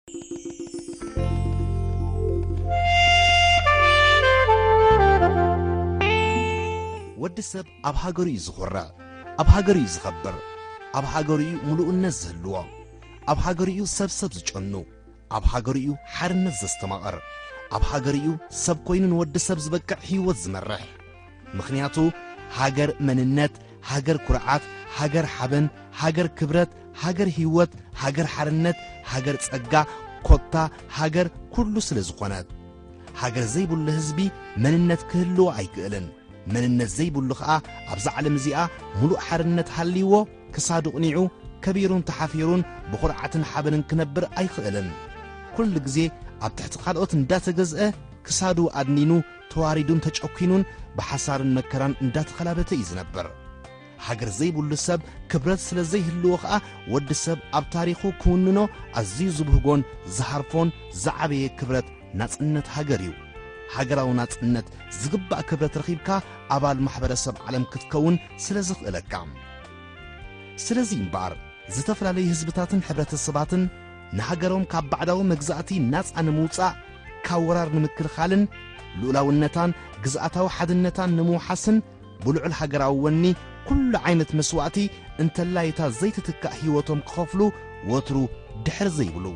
ወዲ ሰብ ኣብ ሃገሩ እዩ ዝኾርዕ፣ ኣብ ሃገሩ እዩ ዝኸብር፣ ኣብ ሃገሩ እዩ ምሉእነት ዝህልዎ፣ ኣብ ሃገሩ እዩ ሰብ ሰብ ዝጨኑ፣ ኣብ ሃገሩ እዩ ሓርነት ዘስተማቕር፣ ኣብ ሃገሩ እዩ ሰብ ኮይኑ ንወዲ ሰብ ዝበቅዕ ህይወት ዝመርሕ። ምኽንያቱ ሃገር መንነት፣ ሃገር ኩርዓት፣ ሃገር ሓበን፣ ሃገር ክብረት፣ ሃገር ህይወት፣ ሃገር ሓርነት፣ ሃገር ጸጋ፣ ኮታ ሃገር ኩሉ ስለ ዝኾነት። ሃገር ዘይብሉ ህዝቢ መንነት ክህልዎ ኣይክእልን። መንነት ዘይብሉ ኸኣ ኣብዛ ዓለም እዚኣ ምሉእ ሓርነት ሃልይዎ ክሳዱ ቅኒዑ ከቢሩን ተሓፊሩን ብኹርዓትን ሓበንን ክነብር ኣይኽእልን። ኩሉ ግዜ ኣብ ትሕቲ ካልኦት እንዳተገዝአ ክሳዱ ኣድኒኑ ተዋሪዱን ተጨኲኑን ብሓሳርን መከራን እንዳተኸላበተ እዩ ዝነብር። ሃገር ዘይብሉ ሰብ ክብረት ስለ ዘይህልዎ ኸኣ ወዲ ሰብ ኣብ ታሪኹ ክውንኖ ኣዝዩ ዝብህጎን ዝሃርፎን ዝዓበየ ክብረት ናጽነት ሃገር እዩ። ሃገራዊ ናጽነት ዝግባእ ክብረት ረኺብካ ኣባል ማሕበረሰብ ዓለም ክትከውን ስለ ዝኽእለካ። ስለዚ እምበኣር ዝተፈላለዩ ህዝብታትን ሕብረተሰባትን ንሃገሮም ካብ ባዕዳዊ መግዛእቲ ናጻ ንምውጻእ፣ ካብ ወራር ንምክልኻልን ልኡላውነታን ግዝኣታዊ ሓድነታን ንምውሓስን ብልዑል ሃገራዊ ወኒ ኩሉ ዓይነት መስዋእቲ እንተላይ እታ ዘይትትካእ ህይወቶም ክኸፍሉ ወትሩ ድሕር ዘይብሉ።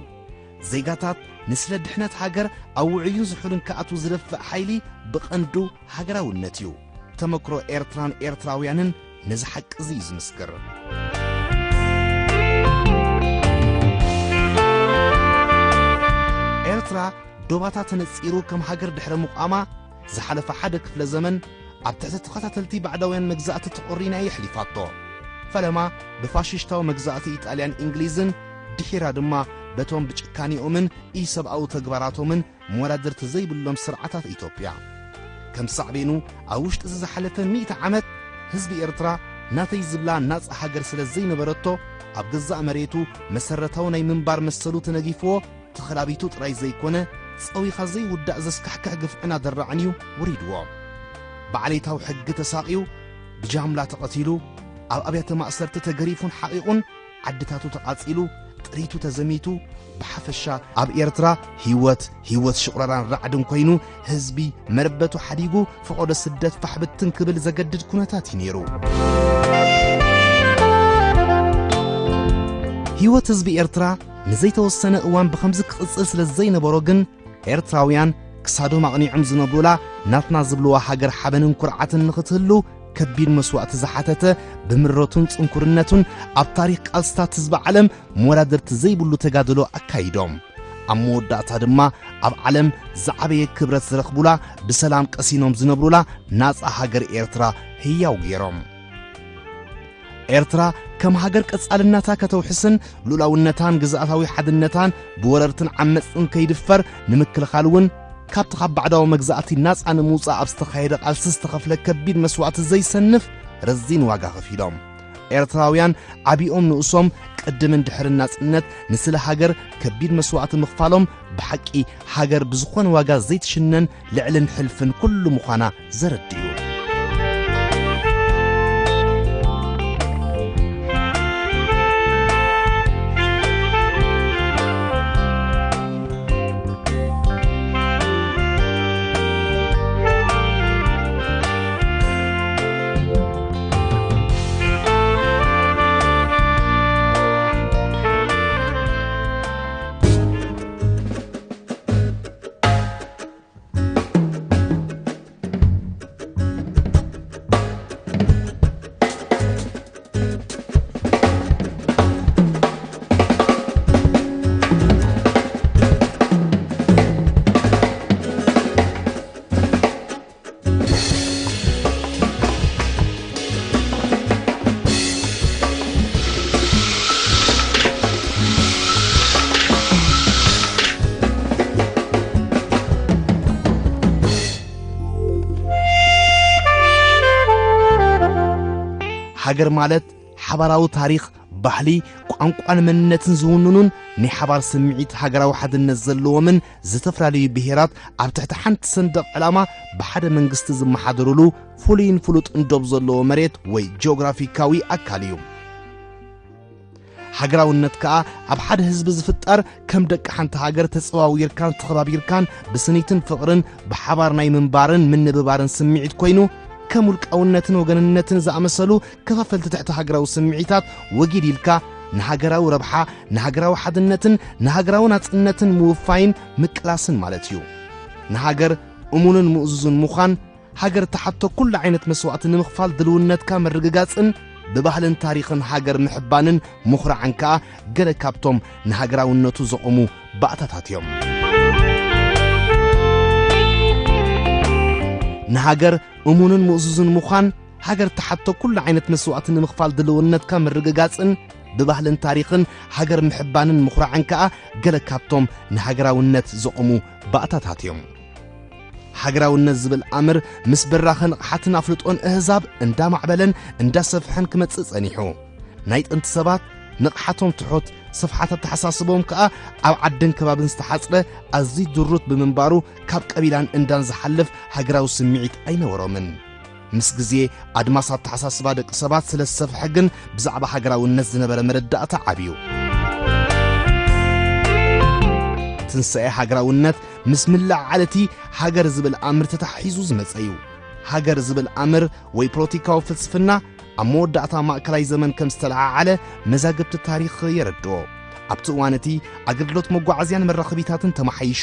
ዜጋታት ንስለ ድሕነት ሃገር ኣብ ውዑይን ዝሑልን ክኣትዉ ዝደፍእ ሓይሊ ብቐንዱ ሃገራውነት እዩ። ተመክሮ ኤርትራን ኤርትራውያንን ነዚ ሓቂ እዚ እዩ ዝምስክር። ኤርትራ ዶባታ ተነጺሩ ከም ሃገር ድሕሪ ምቋማ ዝሓለፈ ሓደ ክፍለ ዘመን ኣብ ትሕቲ ተኸታተልቲ ባዕዳውያን መግዛእቲ ተቖሪና እያ ኣሕሊፋቶ። ፈለማ ብፋሽሽታዊ መግዛእቲ ኢጣልያን እንግሊዝን ድሒራ ድማ በቶም ብጭካኔኦምን ኢሰብኣዊ ተግባራቶምን መወዳድርቲ ዘይብሎም ስርዓታት ኢትዮጵያ። ከም ሳዕቤኑ ኣብ ውሽጢ እዚ ዝሓለፈ ሚእቲ ዓመት ህዝቢ ኤርትራ ናተይ ዝብላ ናጻ ሃገር ስለ ዘይነበረቶ ኣብ ገዛእ መሬቱ መሰረታዊ ናይ ምንባር መሰሉ ተነጊፍዎ ተኸላቢቱ ጥራይ ዘይኮነ ጸዊኻ ዘይውዳእ ዘስካሕክሕ ግፍዕን ኣደራዕን እዩ ወሪድዎ። ብዓሌታዊ ሕጊ ተሳቕዩ ብጃምላ ተቐቲሉ ኣብ ኣብያተ ማእሰርቲ ተገሪፉን ሓቒቑን ዓድታቱ ተቓጺሉ ጥሪቱ ተዘሚቱ ብሓፈሻ ኣብ ኤርትራ ህይወት ህይወት ሽቑረራን ራዕድን ኮይኑ ህዝቢ መርበቱ ሓዲጉ ፈቐዶ ስደት ፋሕብትን ክብል ዘገድድ ኩነታት እዩ ነይሩ። ህይወት ህዝቢ ኤርትራ ንዘይተወሰነ እዋን ብኸምዚ ክቕጽል ስለ ዘይነበሮ ግን ኤርትራውያን ክሳዶም ኣቕኒዖም ዝነብሩላ ናትና ዝብልዋ ሃገር ሓበንን ኩርዓትን ንኽትህሉ ከቢድ መስዋእቲ ዝሓተተ ብምረቱን ጽንኩርነቱን ኣብ ታሪኽ ቃልስታት ህዝቢ ዓለም መወዳድርቲ ዘይብሉ ተጋድሎ ኣካይዶም ኣብ መወዳእታ ድማ ኣብ ዓለም ዝዓበየ ክብረት ዝረኽቡላ ብሰላም ቀሲኖም ዝነብሩላ ናጻ ሃገር ኤርትራ ህያው ገይሮም። ኤርትራ ከም ሃገር ቀጻልነታ ከተውሕስን ልኡላውነታን ግዝኣታዊ ሓድነታን ብወረርትን ዓመጽትን ከይድፈር ንምክልኻል እውን ካብቲ ካብ ባዕዳዊ መግዛእቲ ናጻ ንምውጻእ ኣብ ዝተኻየደ ቃልሲ ዝተኸፍለ ከቢድ መስዋእቲ ዘይሰንፍ ረዚን ዋጋ ከፊሎም። ኤርትራውያን ዓቢኦም ንእሶም ቅድምን ድሕርን ናጽነት ንስለ ሃገር ከቢድ መስዋእቲ ምኽፋሎም ብሓቂ ሃገር ብዝኾነ ዋጋ ዘይትሽነን ልዕልን ሕልፍን ኩሉ ምዃና ዘረድእ እዩ። ሃገር ማለት ሓባራዊ ታሪኽ፣ ባህሊ፣ ቋንቋን መንነትን ዝውንኑን ናይ ሓባር ስምዒት ሃገራዊ ሓድነት ዘለዎምን ዝተፈላለዩ ብሄራት ኣብ ትሕቲ ሓንቲ ሰንደቕ ዕላማ ብሓደ መንግስቲ ዝመሓደሩሉ ፍሉይን ፍሉጥን ዶብ ዘለዎ መሬት ወይ ጂኦግራፊካዊ ኣካል እዩ። ሃገራውነት ከኣ ኣብ ሓደ ህዝቢ ዝፍጠር፣ ከም ደቂ ሓንቲ ሃገር ተጸዋዊርካን ተኸባቢርካን ብስኒትን ፍቕርን ብሓባር ናይ ምንባርን ምንብባርን ስምዒት ኮይኑ፣ ከም ውልቃውነትን ወገንነትን ዝኣመሰሉ ከፋፈልቲ ትሕቲ ሃገራዊ ስምዒታት ወጊድ ኢልካ፣ ንሃገራዊ ረብሓ፣ ንሃገራዊ ሓድነትን ንሃገራዊ ናጽነትን ምውፋይን ምቅላስን ማለት እዩ። ንሃገር እሙንን ምእዙዝን ምዃን፣ ሃገር ትሓቶ ኩሉ ዓይነት መስዋእቲ ንምኽፋል ድልውነትካ ምርግጋጽን ብባህልን ታሪኽን ሃገር ምሕባንን ምኹራዕን ከኣ ገለ ካብቶም ንሃገራውነቱ ዘቑሙ ባእታታት እዮም። ንሃገር እሙንን ምእዙዝን ምዃን፣ ሃገር ትሓቶ ኩሉ ዓይነት መስዋእቲ ንምኽፋል ድልውነትካ ምርግጋጽን ብባህልን ታሪኽን ሃገር ምሕባንን ምኹራዕን ከኣ ገለ ካብቶም ንሃገራውነት ዘቑሙ ባእታታት እዮም። ሃገራውነት ዝብል ኣምር ምስ ብራኸ ንቕሓትን ኣፍልጦን ኣህዛብ እንዳማዕበለን እንዳሰፍሐን ክመጽእ ጸኒሑ። ናይ ጥንቲ ሰባት ንቕሓቶም ትሑት፣ ስፍሓት ኣተሓሳስቦም ከኣ ኣብ ዓድን ከባብን ዝተሓጽረ ኣዝዩ ድሩት ብምንባሩ፣ ካብ ቀቢላን እንዳን ዝሓልፍ ሃገራዊ ስምዒት ኣይነበሮምን። ምስ ግዜ ኣድማስ ኣተሓሳስባ ደቂ ሰባት ስለ ዝሰፍሐ ግን ብዛዕባ ሃገራውነት ዝነበረ መረዳእታ ዓብዩ። ትንሳኤ ሃገራውነት ምስ ምልዕዓል እቲ ሃገር ዝብል ኣምር ተታሒዙ ዝመጸ እዩ። ሃገር ዝብል ኣምር ወይ ፖለቲካዊ ፍልስፍና ኣብ መወዳእታ ማእከላይ ዘመን ከም ዝተለዓዓለ መዛግብቲ ታሪኽ የረድኦ። ኣብቲ እዋን እቲ ኣገልግሎት መጓዓዝያን መራኸቢታትን ተመሓይሹ፣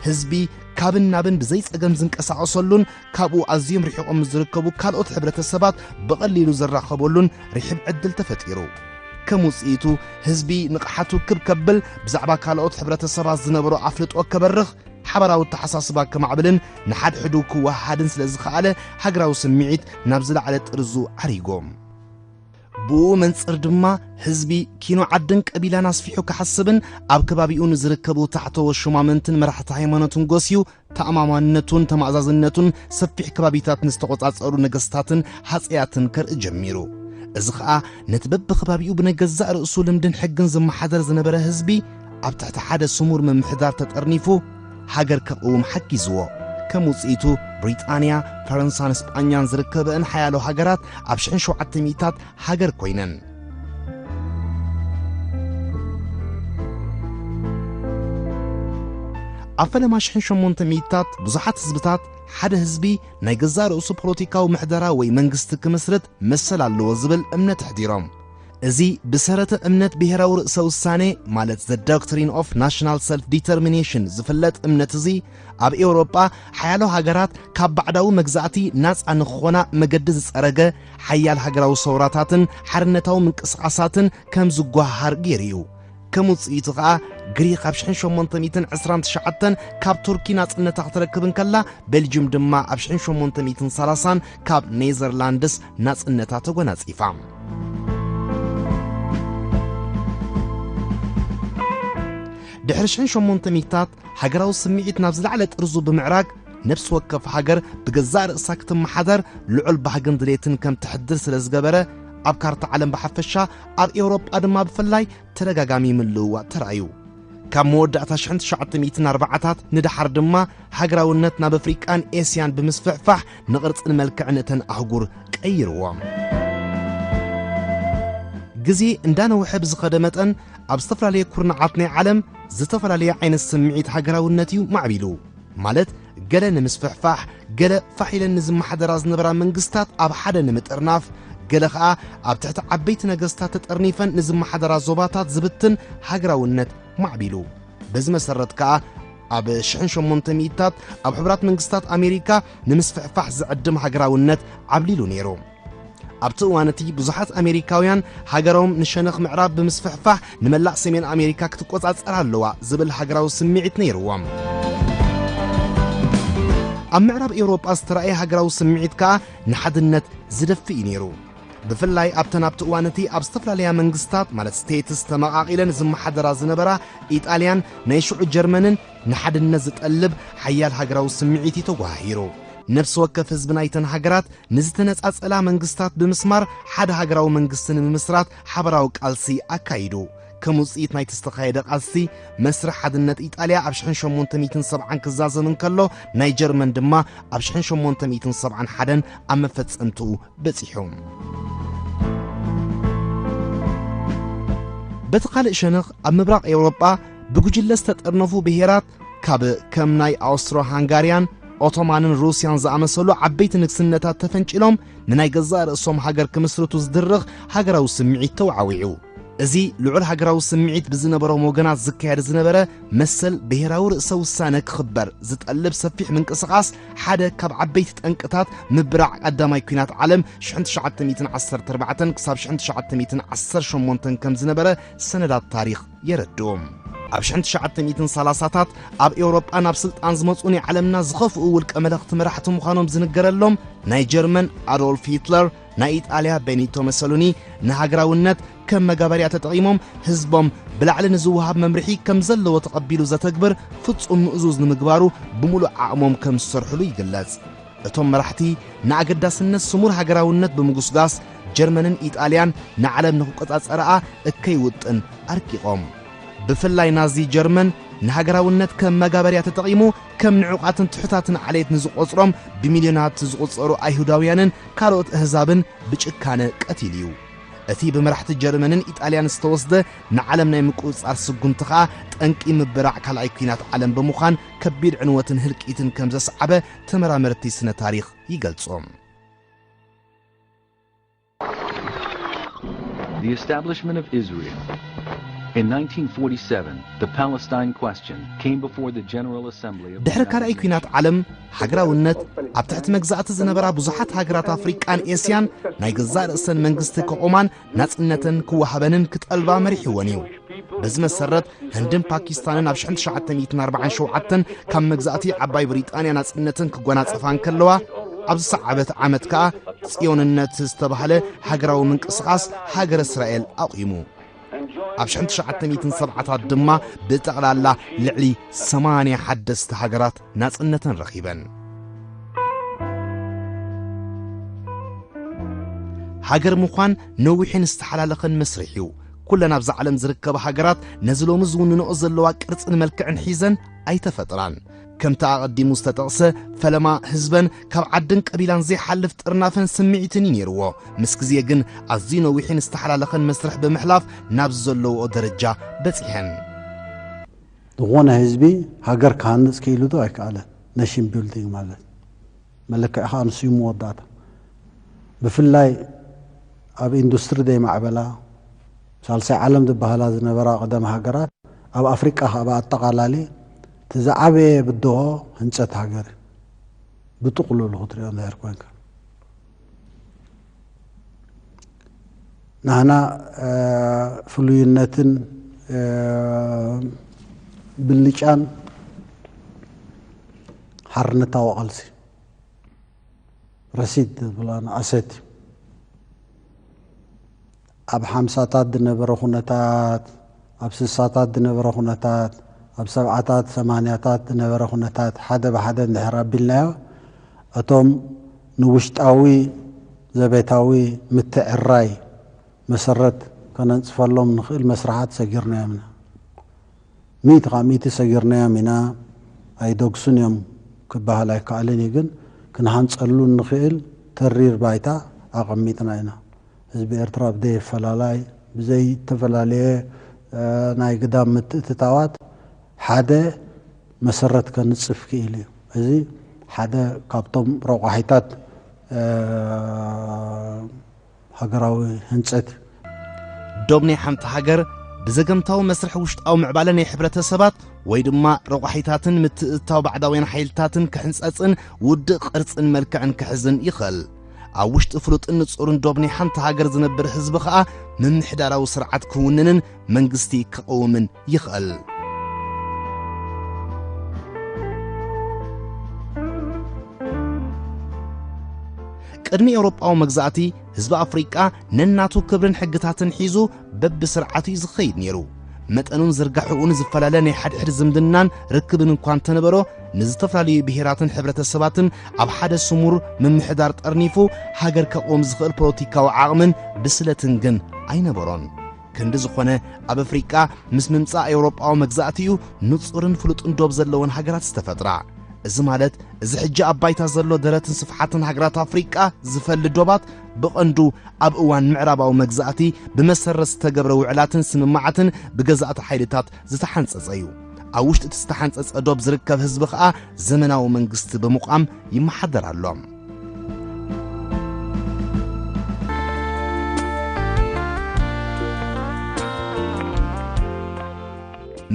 ህዝቢ ካብን ናብን ብዘይጸገም ዝንቀሳቐሰሉን ካብኡ ኣዝዮም ርሒቖም ዝርከቡ ካልኦት ሕብረተሰባት ብቐሊሉ ዝራኸበሉን ርሒብ ዕድል ተፈጢሩ። ከም ውጽኢቱ፣ ህዝቢ ንቕሓቱ ክብ ከብል፣ ብዛዕባ ካልኦት ሕብረተሰባት ዝነበሮ ኣፍልጦ ከበርኽ፣ ሓባራዊ ኣተሓሳስባ ከማዕብልን ንሓድሕዱ ክወሃሃድን ስለ ዝኸኣለ፣ ሃገራዊ ስምዒት ናብ ዝለዓለ ጥርዙ ዓሪጎ። ብኡ መንጽር ድማ፣ ህዝቢ ኪኖ ዓድን ቀቢላን ኣስፊሑ ክሓስብን ኣብ ከባቢኡ ንዝርከቡ ታሕተዎ ሹማምንትን መራሕቲ ሃይማኖትን ጎስዩ፣ ተኣማማንነቱን ተማእዛዝነቱን ሰፊሕ ከባቢታት ንዝተቖጻጸሩ ነገስታትን ሃጸያትን ከርኢ ጀሚሩ። እዚ ኸኣ ነቲ በብኸባቢኡ ብናይ ገዛእ ርእሱ ልምድን ሕግን ዝመሓደር ዝነበረ ህዝቢ ኣብ ትሕቲ ሓደ ስሙር ምምሕዳር ተጠርኒፉ ሃገር ከቕውም ሓጊዝዎ። ከም ውጽኢቱ ብሪጣንያ፣ ፈረንሳን ስጳኛን ዝርከበእን ሓያሎ ሃገራት ኣብ ሽሕን ሸውዓተ ሚእታት ሃገር ኮይነን። ኣብ ፈለማ ሽሕን ሸሞንተ ሚእታት ብዙሓት ህዝብታት ሓደ ህዝቢ ናይ ገዛእ ርእሱ ፖለቲካዊ ምሕደራ ወይ መንግስቲ ክምስርት መሰል ኣለዎ ዝብል እምነት ኣሕዲሮም። እዚ ብሰረተ እምነት ብሄራዊ ርእሰ ውሳኔ ማለት The Doctrine of National Self Determination ዝፍለጥ እምነት እዚ ኣብ ኤውሮጳ ሓያሎ ሃገራት ካብ ባዕዳዊ መግዛእቲ ናጻ ንክኾና መገዲ ዝጸረገ ሓያል ሃገራዊ ሰውራታትን ሓርነታዊ ምንቅስቓሳትን ከም ዝጓሃሃር ገይሩ እዩ። ከም ውጽኢቱ ኸኣ ግሪኽ ኣብ ሽሕን ሸሞንተ ሚእትን ዕስራን ትሽዓተን ካብ ቱርኪ ናጽነታ ክትረክብ እንከላ፣ ቤልጅም ድማ ኣብ ሽሕን ሸሞንተ ሚእትን ሰላሳን ካብ ኔዘርላንድስ ናጽነታ ተጎናጺፋ። ድሕሪ ሽሕን ሸሞንተ ሚእታት ሃገራዊ ስምዒት ናብ ዝለዓለ ጥርዙ ብምዕራግ፣ ነፍሲ ወከፍ ሃገር ብገዛእ ርእሳ ክትመሓደር ልዑል ባህግን ድሌትን ከም ተሕድር ስለ ዝገበረ፣ ኣብ ካርታ ዓለም ብሓፈሻ፣ ኣብ ኤውሮጳ ድማ ብፍላይ ተደጋጋሚ ምልውዋጥ ተራእዩ። ካብ መወዳእታ ሽሕን ትሽዓተ ሚእትን ኣርባዓታት ንደሓር ድማ ሃገራውነት ናብ ኣፍሪቃን ኤስያን ብምስፍሕፋሕ ንቕርጽን መልክዕን እተን ኣህጉር ቀይርዎ። ግዜ እንዳነውሐ ብዝኸደ መጠን ኣብ ዝተፈላለየ ኩርናዓት ናይ ዓለም ዝተፈላለየ ዓይነት ስምዒት ሃገራውነት እዩ ማዕቢሉ። ማለት ገለ ንምስፍሕፋሕ፣ ገለ ፋሕ ኢለን ንዝመሓደራ ዝነበራ መንግስታት ኣብ ሓደ ንምጥርናፍ፣ ገለ ኸኣ ኣብ ትሕቲ ዓበይቲ ነገስታት ተጠርኒፈን ንዝመሓደራ ዞባታት ዝብትን ሃገራውነት ማዕቢሉ። በዚ መሰረት ከኣ ኣብ ሽሕን ሸሞንተ ሚእታት ኣብ ሕቡራት መንግስታት ኣሜሪካ ንምስፍሕፋሕ ዝዕድም ሃገራውነት ዓብሊሉ ነይሩ። ኣብቲ እዋን እቲ ብዙሓት ኣሜሪካውያን ሃገሮም ንሸነኽ ምዕራብ ብምስፍሕፋሕ ንመላእ ሰሜን ኣሜሪካ ክትቆጻጸር ኣለዋ ዝብል ሃገራዊ ስምዒት ነይርዎም። ኣብ ምዕራብ ኤውሮጳ ዝተራእየ ሃገራዊ ስምዒት ከኣ ንሓድነት ዝደፍእ እዩ ነይሩ። ብፍላይ ኣብተን ኣብቲ እዋን እቲ ኣብ ዝተፈላለያ መንግስታት ማለት ስቴትስ ተመቓቒለን ዝመሓደራ ዝነበራ ኢጣልያን ናይ ሽዑ ጀርመንን ንሓድነት ዝጠልብ ሓያል ሃገራዊ ስምዒት እዩ ተጓሃሂሩ። ነፍሲ ወከፍ ህዝቢ ናይተን ሃገራት ንዝተነጻጸላ መንግስታት ብምስማር ሓደ ሃገራዊ መንግስቲ ንምምስራት ሓበራዊ ቃልሲ ኣካይዱ። ከም ውጽኢት ናይቲ ዝተኻየደ ቃልሲ፣ መስርሕ ሓድነት ኢጣልያ ኣብ ሽሕን ሸሞንተ ሚእትን ሰብዓን ክዛዘም እንከሎ፣ ናይ ጀርመን ድማ ኣብ ሽሕን ሸሞንተ ሚእትን ሰብዓን ሓደን ኣብ መፈጸምትኡ በጺሑ። በቲ ካልእ ሸነኽ፣ ኣብ ምብራቕ ኤውሮጳ ብጉጅለ ዝተጠርነፉ ብሄራት፣ ካብ ከም ናይ ኣውስትሮ ሃንጋርያን ኦቶማንን ሩስያን ዝኣመሰሉ ዓበይቲ ንግስነታት ተፈንጭሎም፣ ንናይ ገዛእ ርእሶም ሃገር ክምስርቱ ዝድርኽ ሃገራዊ ስምዒት ተወዓዊዑ። እዚ ልዑል ሃገራዊ ስምዒት ብዝነበሮም ወገናት ዝካየድ ዝነበረ፣ መሰል ብሄራዊ ርእሰ ውሳነ ክኽበር ዝጠልብ ሰፊሕ ምንቅስቓስ፣ ሓደ ካብ ዓበይቲ ጠንቅታት ምብራዕ ቀዳማይ ኲናት ዓለም ሽሕን ትሽዓተ ሚእትን ዓሰርተ ኣርባዕተን ክሳብ ሽሕን ትሽዓተ ሚእትን ዓሰርተ ሸሞንተን ከም ዝነበረ ሰነዳት ታሪኽ የረድኡ። ኣብ ሽሕን ትሽዓተ ሚእትን ሰላሳታት ኣብ ኤውሮጳ ናብ ስልጣን ዝመጹ ናይ ዓለምና ዝኸፍኡ ውልቀ መለኽቲ መራሕቲ ምዃኖም ዝንገረሎም ናይ ጀርመን ኣዶልፍ ሂትለር፣ ናይ ኢጣልያ ቤኒቶ መሰሉኒ፣ ንሃገራውነት ከም መጋበርያ ተጠቒሞም፣ ህዝቦም ብላዕሊ ንዝወሃብ መምርሒ ከም ዘለዎ ተቐቢሉ ዘተግብር ፍጹም ምእዙዝ ንምግባሩ ብምሉእ ዓቕሞም ከም ዝሰርሕሉ ይግለጽ። እቶም መራሕቲ ንኣገዳስነት ስሙር ሃገራውነት ብምጉስጋስ፣ ጀርመንን ኢጣልያን ንዓለም ንክቆጻጸርኣ እከይ ውጥን ኣርቂቖም። ብፍላይ ናዚ ጀርመን ንሃገራውነት ከም መጋበርያ ተጠቒሙ፣ ከም ንዑቓትን ትሑታትን ዓሌት ንዝቖጽሮም ብሚልዮናት ዝቑጸሩ ኣይሁዳውያንን ካልኦት ኣህዛብን ብጭካነ ቀቲሉ እዩ። እቲ ብመራሕቲ ጀርመንን ኢጣልያን ዝተወስደ ንዓለም ናይ ምቁጽጻር ስጉምቲ ኸኣ፣ ጠንቂ ምብራዕ ካልኣይ ኲናት ዓለም ብምዃን፣ ከቢድ ዕንወትን ህልቂትን ከም ዘስዓበ ተመራመርቲ ስነ ታሪኽ ይገልጹ። The establishment of Israel. In nineteen forty-seven, the Palestine question came before the General Assembly of the ድሕሪ United ካልኣይ ኲናት Nations. ዓለም፣ ሃገራውነት ኣብ ትሕቲ መግዛእቲ ዝነበራ ብዙሓት ሃገራት ኣፍሪቃን ኤስያን፣ ናይ ገዛእ ርእሰን መንግስቲ ከቖማን ናጽነተን ክወሃበንን ክጠልባ መሪሕወን እዩ። በዚ መሰረት፣ ህንድን ፓኪስታንን ኣብ ሽሕን ትሽዓተ ሚእትን ኣርባዓን ሸውዓተን ካብ መግዛእቲ ዓባይ ብሪጣንያ ናጽነተን ክጎናጸፋ እንከለዋ፣ ኣብ ዝሰዓበት ዓመት ከኣ፣ ጽዮንነት ዝተባህለ ሃገራዊ ምንቅስቓስ ሃገረ እስራኤል ኣቑሙ። ኣብ ሽሕን ትሽዓተ ሚእትን ሰብዓታት ድማ፣ ብጠቕላላ ልዕሊ ሰማንያ ሓደስተ ሃገራት ናጽነተን ረኺበን። ሃገር ምዃን ነዊሕን ዝተሓላለኸን መስርሕ እዩ። ኩለን ኣብዛ ዓለም ዝርከባ ሃገራት፣ ነዚ ሎሚ ዝውንንኦ ዘለዋ ቅርጽን መልክዕን ሒዘን ኣይተፈጥራን። ከምቲ ኣቐዲሙ ዝተጠቕሰ፣ ፈለማ ህዝበን ካብ ዓድን ቀቢላን ዘይሓልፍ ጥርናፈን ስምዒትን እዩ ነይርዎ። ምስ ግዜ ግን፣ ኣዝዩ ነዊሕን ዝተሓላለኸን መስርሕ ብምሕላፍ፣ ናብዚ ዘለውኦ ደረጃ በጺሐን። ዝኾነ ህዝቢ ሃገር ክሃንጽ ክኢሉ ዶ ኣይከኣለን? Nation building ማለት መለክዒ ከዓ ንሱ እዩ መወዳእታ። ብፍላይ ኣብ ኢንዱስትሪ ዘይማዕበላ፣ ሳልሳይ ዓለም ዝበሃላ ዝነበራ ቀደም ሃገራት፣ ኣብ ኣፍሪቃ ከዓ ብኣጠቓላሊ እቲ ዝዓበየ ብድሆ ህንፀት ሃገር እዩ። ብጥቕሉሉ ክትሪኦ እንድሕር ኮንካ፣ ናህና፣ እ፣ ፍሉይነትን፣ እ፣ ብልጫን ሓርነታዊ ቃልሲ፣ ረሲድ ዝብላና ኣሰት እዩ። ኣብ ሓምሳታት ዝነበረ ኩነታት፣ ኣብ ስሳታት ዝነበረ ኩነታት፣ ኣብ ሰብዓታት ሰማንያታት ዝነበረ ኩነታት ሓደ ብሓደ እንድሕር ኣቢልናዮ፣ እቶም ንውሽጣዊ ዘቤታዊ ምትዕርራይ መሰረት ከነንጽፈሎም ንኽእል መስርሓት ሰጊርናዮም ኢና። ሚእቲ ካብ ሚእቲ ሰጊርናዮም ኢና፣ ኣይደግሱን እዮም ክበሃል ኣይከኣልን እዩ፣ ግን ክንሃንጸሉ እንኽእል ተሪር ባይታ ኣቐሚጥና ኢና። ህዝቢ ኤርትራ ብዘይ ኣፈላላይ፣ ብዘይ ዝተፈላለየ፣ እ፣ ናይ ግዳም ምትእትታዋት ሓደ መሰረት ከንጽፍ ክኢሉ እዩ። እዚ ሓደ ካብቶም ረቋሒታት፣ እ፣ ሃገራዊ ህንጸት እዩ። ዶብ ናይ ሓንቲ ሃገር ብዘገምታዊ መስርሕ ውሽጣዊ ምዕባለ ናይ ሕብረተሰባት ወይ ድማ ረቋሒታትን ምትእትታው ባዕዳውያን ሓይልታትን ክሕንጸጽን ውድእ ቅርጽን መልክዕን ክሕዝን ይኽእል። ኣብ ውሽጢ ፍሉጥን ንጹርን ዶብ ናይ ሓንቲ ሃገር ዝነብር ህዝቢ ኸኣ ምምሕዳራዊ ስርዓት ክውንንን መንግስቲ ክቐውምን ይኽእል። ቅድሚ ኤውሮጳዊ መግዛእቲ፣ ህዝቢ ኣፍሪቃ ነናቱ ክብርን ሕግታትን ሒዙ በብስርዓቱ እዩ ዝኸይድ ነይሩ። መጠኑን ዝርጋሕኡን ዝፈላለ ናይ ሓድሕድ ዝምድናን ርክብን እኳ እንተነበሮ፣ ንዝተፈላለዩ ብሄራትን ሕብረተሰባትን ኣብ ሓደ ስሙር ምምሕዳር ጠርኒፉ ሃገር ከቕውም ዝኽእል ፖለቲካዊ ዓቕምን ብስለትን ግን ኣይነበሮን። ክንዲ ዝኾነ፣ ኣብ ኣፍሪቃ ምስ ምምጻእ ኤውሮጳዊ መግዛእቲ እዩ ንጹርን ፍሉጥን ዶብ ዘለወን ሃገራት ዝተፈጥራ። እዚ ማለት፣ እዚ ሕጂ ኣብ ባይታ ዘሎ ደረትን ስፍሓትን ሃገራት ኣፍሪቃ ዝፈሊ ዶባት፣ ብቐንዱ ኣብ እዋን ምዕራባዊ መግዛእቲ ብመሰረት ዝተገብረ ውዕላትን ስምማዓትን ብገዛእቲ ሓይልታት ዝተሓንጸጸ እዩ። ኣብ ውሽጢ እቲ ዝተሓንጸጸ ዶብ ዝርከብ ህዝቢ ከኣ ዘመናዊ መንግስቲ ብምቋም ይመሓደር ኣሎ።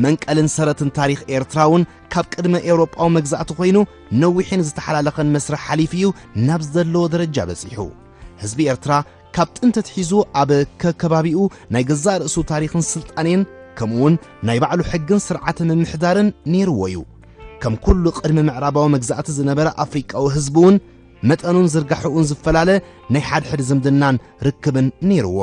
መንቀልን ሰረትን ታሪኽ ኤርትራ እውን ካብ ቅድመ ኤውሮጳዊ መግዛእቲ ኮይኑ ነዊሕን ዝተሓላለኸን መስርሕ ሓሊፉ እዩ ናብ ዘለዎ ደረጃ በጺሑ። ህዝቢ ኤርትራ ካብ ጥንቲ ኣትሒዙ ኣብ ከከባቢኡ ናይ ገዛእ ርእሱ ታሪኽን ስልጣኔን፣ ከምኡውን ናይ ባዕሉ ሕግን ስርዓተ ምምሕዳርን ነይርዎ እዩ። ከም ኩሉ ቅድሚ ምዕራባዊ መግዛእቲ ዝነበረ ኣፍሪቃዊ ህዝቢ እውን መጠኑን ዝርጋሕኡን ዝፈላለ ናይ ሓድሕድ ዝምድናን ርክብን ነይርዎ።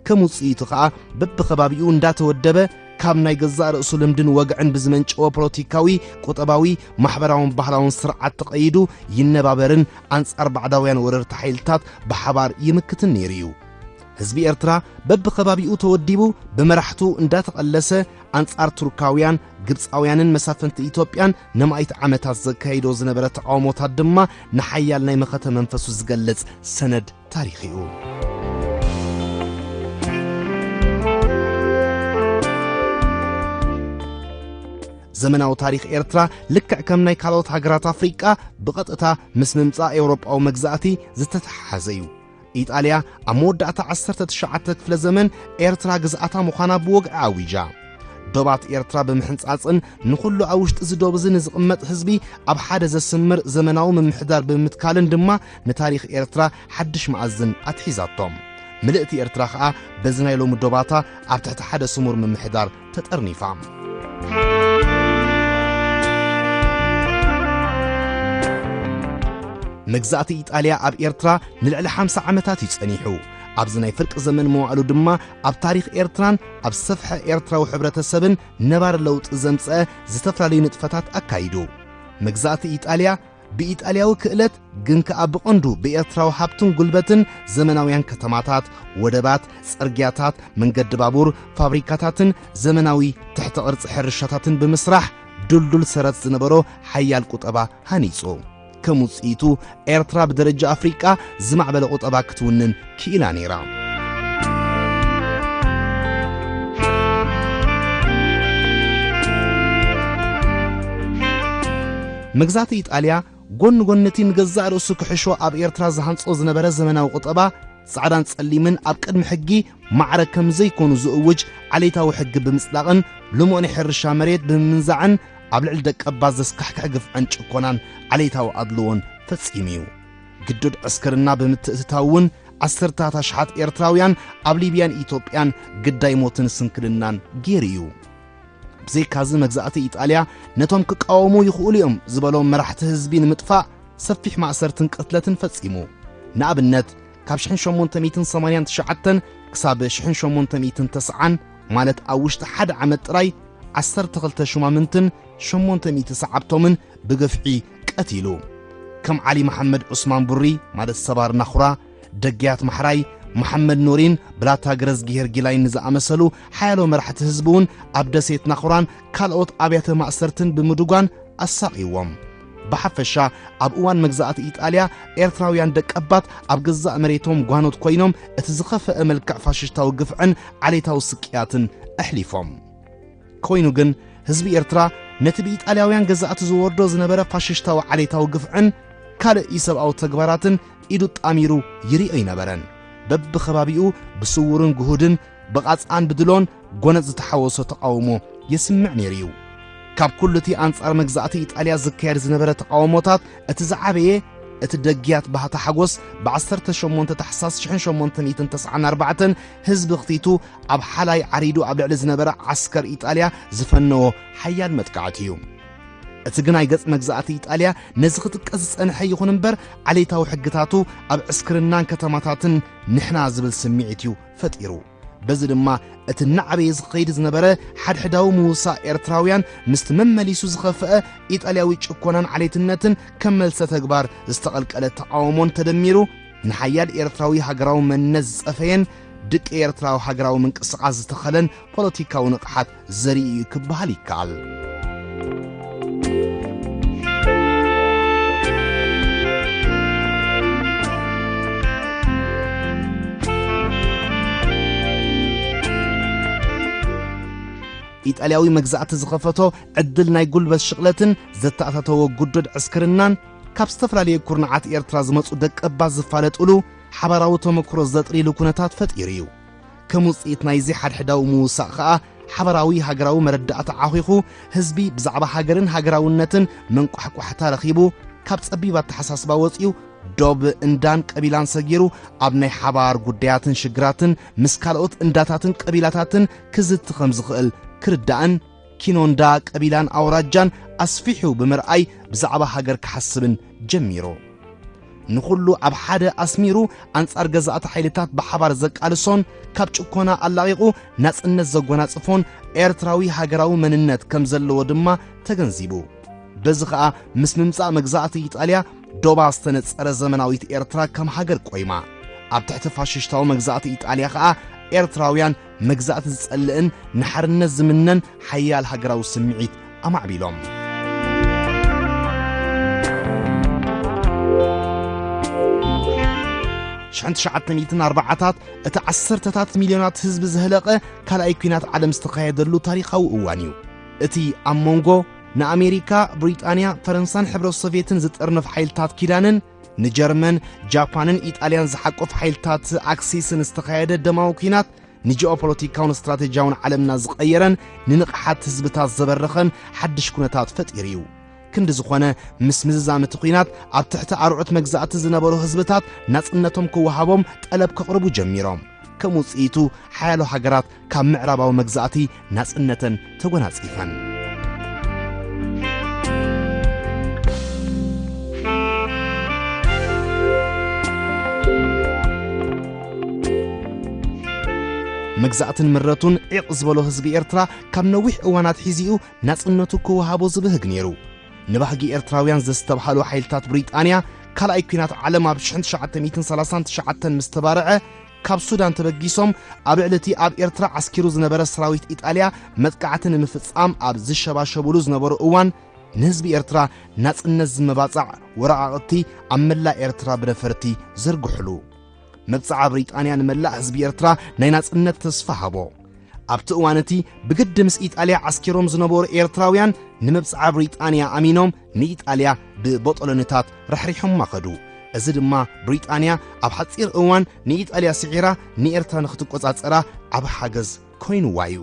ከም ውጽኢቱ ኸኣ በብኸባቢኡ እንዳተወደበ ካብ ናይ ገዛእ ርእሱ ልምድን ወግዕን ብዝመንጨወ ፖለቲካዊ፣ ቁጠባዊ፣ ማሕበራውን ባህላውን ስርዓት ተቐይዱ ይነባበርን ኣንጻር ባዕዳውያን ወረርቲ ሓይልታት ብሓባር ይምክትን ነይሩ እዩ። ህዝቢ ኤርትራ በብኸባቢኡ ተወዲቡ ብመራሕቱ እንዳተቐለሰ ኣንጻር ቱርካውያን፣ ግብጻውያንን መሳፍንቲ ኢትዮጵያን ነማኢት ዓመታት ዘካይዶ ዝነበረ ተቓውሞታት ድማ ንሓያል ናይ መኸተ መንፈሱ ዝገልጽ ሰነድ ታሪኽ እዩ። ዘመናዊ ታሪኽ ኤርትራ ልክዕ ከም ናይ ካልኦት ሃገራት ኣፍሪቃ ብቐጥታ ምስ ምምጻእ ኤውሮጳዊ መግዛእቲ ዝተተሓሓዘ እዩ። ኢጣልያ ኣብ መወዳእታ ዓሰርተ ትሽዓተ ክፍለ ዘመን ኤርትራ ግዝኣታ ምዃና ብወግዒ ኣዊጃ። ዶባት ኤርትራ ብምሕንጻጽን ንኹሉ ኣብ ውሽጢ እዚ ዶብ እዚ ንዝቕመጥ ህዝቢ ኣብ ሓደ ዘስምር ዘመናዊ ምምሕዳር ብምትካልን ድማ ንታሪኽ ኤርትራ ሓድሽ መኣዝን ኣትሒዛቶ። ምልእቲ ኤርትራ ኸኣ በዚ ናይ ሎሚ ዶባታ ኣብ ትሕቲ ሓደ ስሙር ምምሕዳር ተጠርኒፋ። መግዛእቲ ኢጣልያ ኣብ ኤርትራ ንልዕሊ ሓምሳ ዓመታት እዩ ጸኒሑ። ኣብዚ ናይ ፍርቂ ዘመን መዋእሉ ድማ ኣብ ታሪኽ ኤርትራን ኣብ ሰፍሐ ኤርትራዊ ሕብረተሰብን ነባሪ ለውጢ ዘምጽአ ዝተፈላለዩ ንጥፈታት ኣካይዱ። መግዛእቲ ኢጣልያ ብኢጣልያዊ ክእለት ግን ከኣ ብቐንዱ ብኤርትራዊ ሃብትን ጉልበትን ዘመናውያን ከተማታት፣ ወደባት፣ ጽርግያታት፣ መንገዲ ባቡር፣ ፋብሪካታትን ዘመናዊ ትሕተ ቅርጺ ሕርሻታትን ብምስራሕ ድልዱል ሰረት ዝነበሮ ሓያል ቁጠባ ሃኒጹ። ከም ውጽኢቱ ኤርትራ ብደረጃ ኣፍሪቃ ዝማዕበለ ቁጠባ ክትውንን ክኢላ ነይራ። መግዛእቲ ኢጣልያ ጎኒ ጎኒ እቲ ንገዛእ ርእሱ ክሕሾ ኣብ ኤርትራ ዝሃንጾ ዝነበረ ዘመናዊ ቁጠባ፣ ጻዕዳን ጸሊምን ኣብ ቅድሚ ሕጊ ማዕረ ከም ዘይኮኑ ዝእውጅ ዓሌታዊ ሕጊ ብምጽዳቕን ልሙዕ ናይ ሕርሻ መሬት ብምምንዛዕን ኣብ ልዕሊ ደቀባት ዘስካሕክሕ ግፍዕን ጭኮናን ዓሌታዊ ኣድልዎን ፈጺሙ እዩ። ግዱድ ዕስክርና ብምትእትታው እውን ዓሰርታት ኣሽሓት ኤርትራውያን ኣብ ሊብያን ኢትዮጵያን ግዳይ ሞትን ስንክልናን ገይሩ እዩ። ብዘይካዚ መግዛእቲ ኢጣልያ ነቶም ክቃወሙ ይኽእሉ እዮም ዝበሎም መራሕቲ ህዝቢ ንምጥፋእ ሰፊሕ ማእሰርትን ቅትለትን ፈጺሙ። ንኣብነት ካብ ሽሕን ሸሞንተ ሚእትን ሰማንያን ትሽዓተን ክሳብ ሽሕን ሸሞንተ ሚእትን ተስዓን ማለት ኣብ ውሽጢ ሓደ ዓመት ጥራይ ዓሰርተ ክልተ ሹማምንትን ሸሞንተ ሚእቲ ሰዓብቶምን ብግፍዒ ቀቲሉ። ከም ዓሊ መሓመድ ዑስማን ቡሪ ማለት ሰባር ናኹራ፣ ደግያት ማሕራይ፣ መሓመድ ኑሪን ብላታ ገረዝጊሄር ጊላይን ንዝኣመሰሉ ሓያሎ መራሕቲ ህዝቢ እውን ኣብ ደሴት ናኹራን ካልኦት ኣብያተ ማእሰርትን ብምድጓን ኣሳቕይዎም። ብሓፈሻ ኣብ እዋን መግዛእቲ ኢጣልያ ኤርትራውያን ደቀባት ኣብ ገዛእ መሬቶም ጓኖት ኮይኖም እቲ ዝኸፈአ መልክዕ ፋሽስታዊ ግፍዕን ዓሌታዊ ስቅያትን ኣሕሊፎም። ኮይኑ ግን ህዝቢ ኤርትራ ነቲ ብኢጣልያውያን ገዛእቲ ዝወርዶ ዝነበረ ፋሽስታዊ ዓሌታዊ ግፍዕን ካልእ ኢሰብኣዊ ተግባራትን ኢዱ ጣሚሩ ይሪኦ ኣይነበረን። በብኸባቢኡ ብስውርን ግሁድን ብቓጻን ብድሎን ጎነጽ ዝተሓወሶ ተቓውሞ የስምዕ ነይሩ እዩ። ካብ ኩሉ እቲ ኣንጻር መግዛእቲ ኢጣልያ ዝካየድ ዝነበረ ተቓውሞታት እቲ ዝዓበየ እቲ ደግያት ባህታ ሓጎስ ብ ዓሰርተ ሸሞንተ ታሕሳስ ሽሕን ሸሞንተ ሚእትን ተስዓን ኣርባዕተን ህዝቢ ክቲቱ ኣብ ሓላይ ዓሪዱ ኣብ ልዕሊ ዝነበረ ዓስከር ኢጣልያ ዝፈነዎ ሓያል መጥቃዕቲ እዩ። እቲ ግናይ ገጽ መግዛእቲ ኢጣልያ ነዚ ክጥቀስ ዝጸንሐ ይኹን እምበር ዓሌታዊ ሕግታቱ ኣብ ዕስክርናን ከተማታትን ንሕና ዝብል ስምዒት እዩ ፈጢሩ። በዚ ድማ እቲ እናዓበየ ዝኸይድ ዝነበረ ሓድሕዳዊ ምውሳእ ኤርትራውያን ምስቲ መመሊሱ ዝኸፍአ ኢጣልያዊ ጭኮናን ዓሌትነትን ከም መልሰ ተግባር ዝተቐልቀለ ተቓውሞን ተደሚሩ ንሓያል ኤርትራዊ ሃገራዊ መንነት ዝጸፈየን ድቂ ኤርትራዊ ሃገራዊ ምንቅስቓስ ዝተኸለን ፖለቲካዊ ንቕሓት ዘርኢ እዩ ክበሃል ይከኣል። ኢጣልያዊ መግዛእቲ ዝኸፈቶ ዕድል ናይ ጉልበት ሽቕለትን ዘተኣታተዎ ጉዱድ ዕስክርናን፣ ካብ ዝተፈላለየ ኩርናዓት ኤርትራ ዝመጹ ደቀባት ዝፋለጡሉ ሓባራዊ ተመክሮ ዘጥሪሉ ኩነታት ፈጢሩ እዩ። ከም ውጽኢት ናይዚ ሓድሕዳዊ ምውሳእ ኸኣ፣ ሓባራዊ ሃገራዊ መረዳእታ ዓኺኹ፣ ህዝቢ ብዛዕባ ሃገርን ሃገራውነትን መንቋሕቋሕታ ረኺቡ፣ ካብ ጸቢብ ኣተሓሳስባ ወጺኡ፣ ዶብ እንዳን ቀቢላን ሰጊሩ፣ ኣብ ናይ ሓባር ጉዳያትን ሽግራትን ምስ ካልኦት እንዳታትን ቀቢላታትን ክዝቲ ከም ዝኽእል ክርዳእን፣ ኪኖ እንዳ ቀቢላን ኣውራጃን ኣስፊሑ ብምርኣይ፣ ብዛዕባ ሃገር ክሓስብን ጀሚሩ። ንኹሉ ኣብ ሓደ ኣስሚሩ፣ ኣንጻር ገዛእቲ ሓይልታት ብሓባር ዘቃልሶን፣ ካብ ጭኮና ኣላቒቑ ናጽነት ዘጎናጽፎን ኤርትራዊ ሃገራዊ መንነት ከም ዘለዎ ድማ ተገንዚቡ። በዚ ኸኣ፣ ምስ ምምጻእ መግዛእቲ ኢጣልያ፣ ዶባ ዝተነጸረ ዘመናዊት ኤርትራ ከም ሃገር ቆይማ። ኣብ ትሕቲ ፋሽስታዊ መግዛእቲ ኢጣልያ ኸኣ፣ ኤርትራውያን መግዛእቲ ዝጸልእን ንሓርነት ዝምነን ሓያል ሃገራዊ ስምዒት ኣማዕቢሎም። ሽሕን ትሽዓተ ሚእትን ኣርባዓታት እቲ ዓሰርተታት ሚልዮናት ህዝቢ ዘህለቐ ካልኣይ ኲናት ዓለም ዝተኻየደሉ ታሪኻዊ እዋን እዩ። እቲ ኣብ መንጎ ንኣሜሪካ፣ ብሪጣንያ፣ ፈረንሳን ሕብረት ሶቭየትን ዝጥርንፍ ሓይልታት ኪዳንን፣ ንጀርመን፣ ጃፓንን ኢጣልያን ዝሓቁፍ ሓይልታት ኣክሲስን ዝተኻየደ ደማዊ ኲናት፣ ንጂኦፖለቲካውን ስትራቴጂያውን ዓለምና ዝቐየረን ንንቕሓት ህዝብታት ዘበረኸን ሓድሽ ኩነታት ፈጢሩ እዩ። ክንዲ ዝኾነ፣ ምስ ምዝዛም እቲ ኲናት፣ ኣብ ትሕቲ ኣርዑት መግዛእቲ ዝነበሩ ህዝብታት ናጽነቶም ክወሃቦም ጠለብ ከቕርቡ ጀሚሮም። ከም ውጽኢቱ፣ ሓያሎ ሃገራት ካብ ምዕራባዊ መግዛእቲ ናጽነተን ተጎናጺፈን። መግዛእትን ምረቱን ዒቕ ዝበሎ ህዝቢ ኤርትራ፣ ካብ ነዊሕ እዋን ኣትሒዙ እዩ ናጽነቱ ክወሃቦ ዝብህግ ነይሩ። ንባህጊ ኤርትራውያን ዘስተብሃሉ ሓይልታት ብሪጣንያ፣ ካልኣይ ኲናት ዓለም ኣብ ሽሕን ትሽዓተ ሚእትን ሰላሳን ትሽዓተን ምስ ተባርዐ፣ ካብ ሱዳን ተበጊሶም ኣብ ልዕሊ እቲ ኣብ ኤርትራ ዓስኪሩ ዝነበረ ሰራዊት ኢጣልያ መጥቃዕቲ ንምፍጻም ኣብ ዝሸባሸቡሉ ዝነበሩ እዋን፣ ንህዝቢ ኤርትራ ናጽነት ዝመባጻዕ ወረቓቕቲ ኣብ መላእ ኤርትራ ብነፈርቲ ዘርግሑሉ። መብጽዓ ብሪጣንያ ንመላእ ህዝቢ ኤርትራ ናይ ናጽነት ተስፋ ሃቦ። ኣብቲ እዋን እቲ፣ ብግዲ ምስ ኢጣልያ ዓስኪሮም ዝነበሩ ኤርትራውያን፣ ንመብጽዓ ብሪጣንያ ኣሚኖም ንኢጣልያ ብቦጦሎኒታት ራሕሪሖማ ኸዱ። እዚ ድማ፣ ብሪጣንያ ኣብ ሓጺር እዋን ንኢጣልያ ስዒራ፣ ንኤርትራ ንኽትቆጻጸራ ዓቢ ሓገዝ ኮይንዋ እዩ።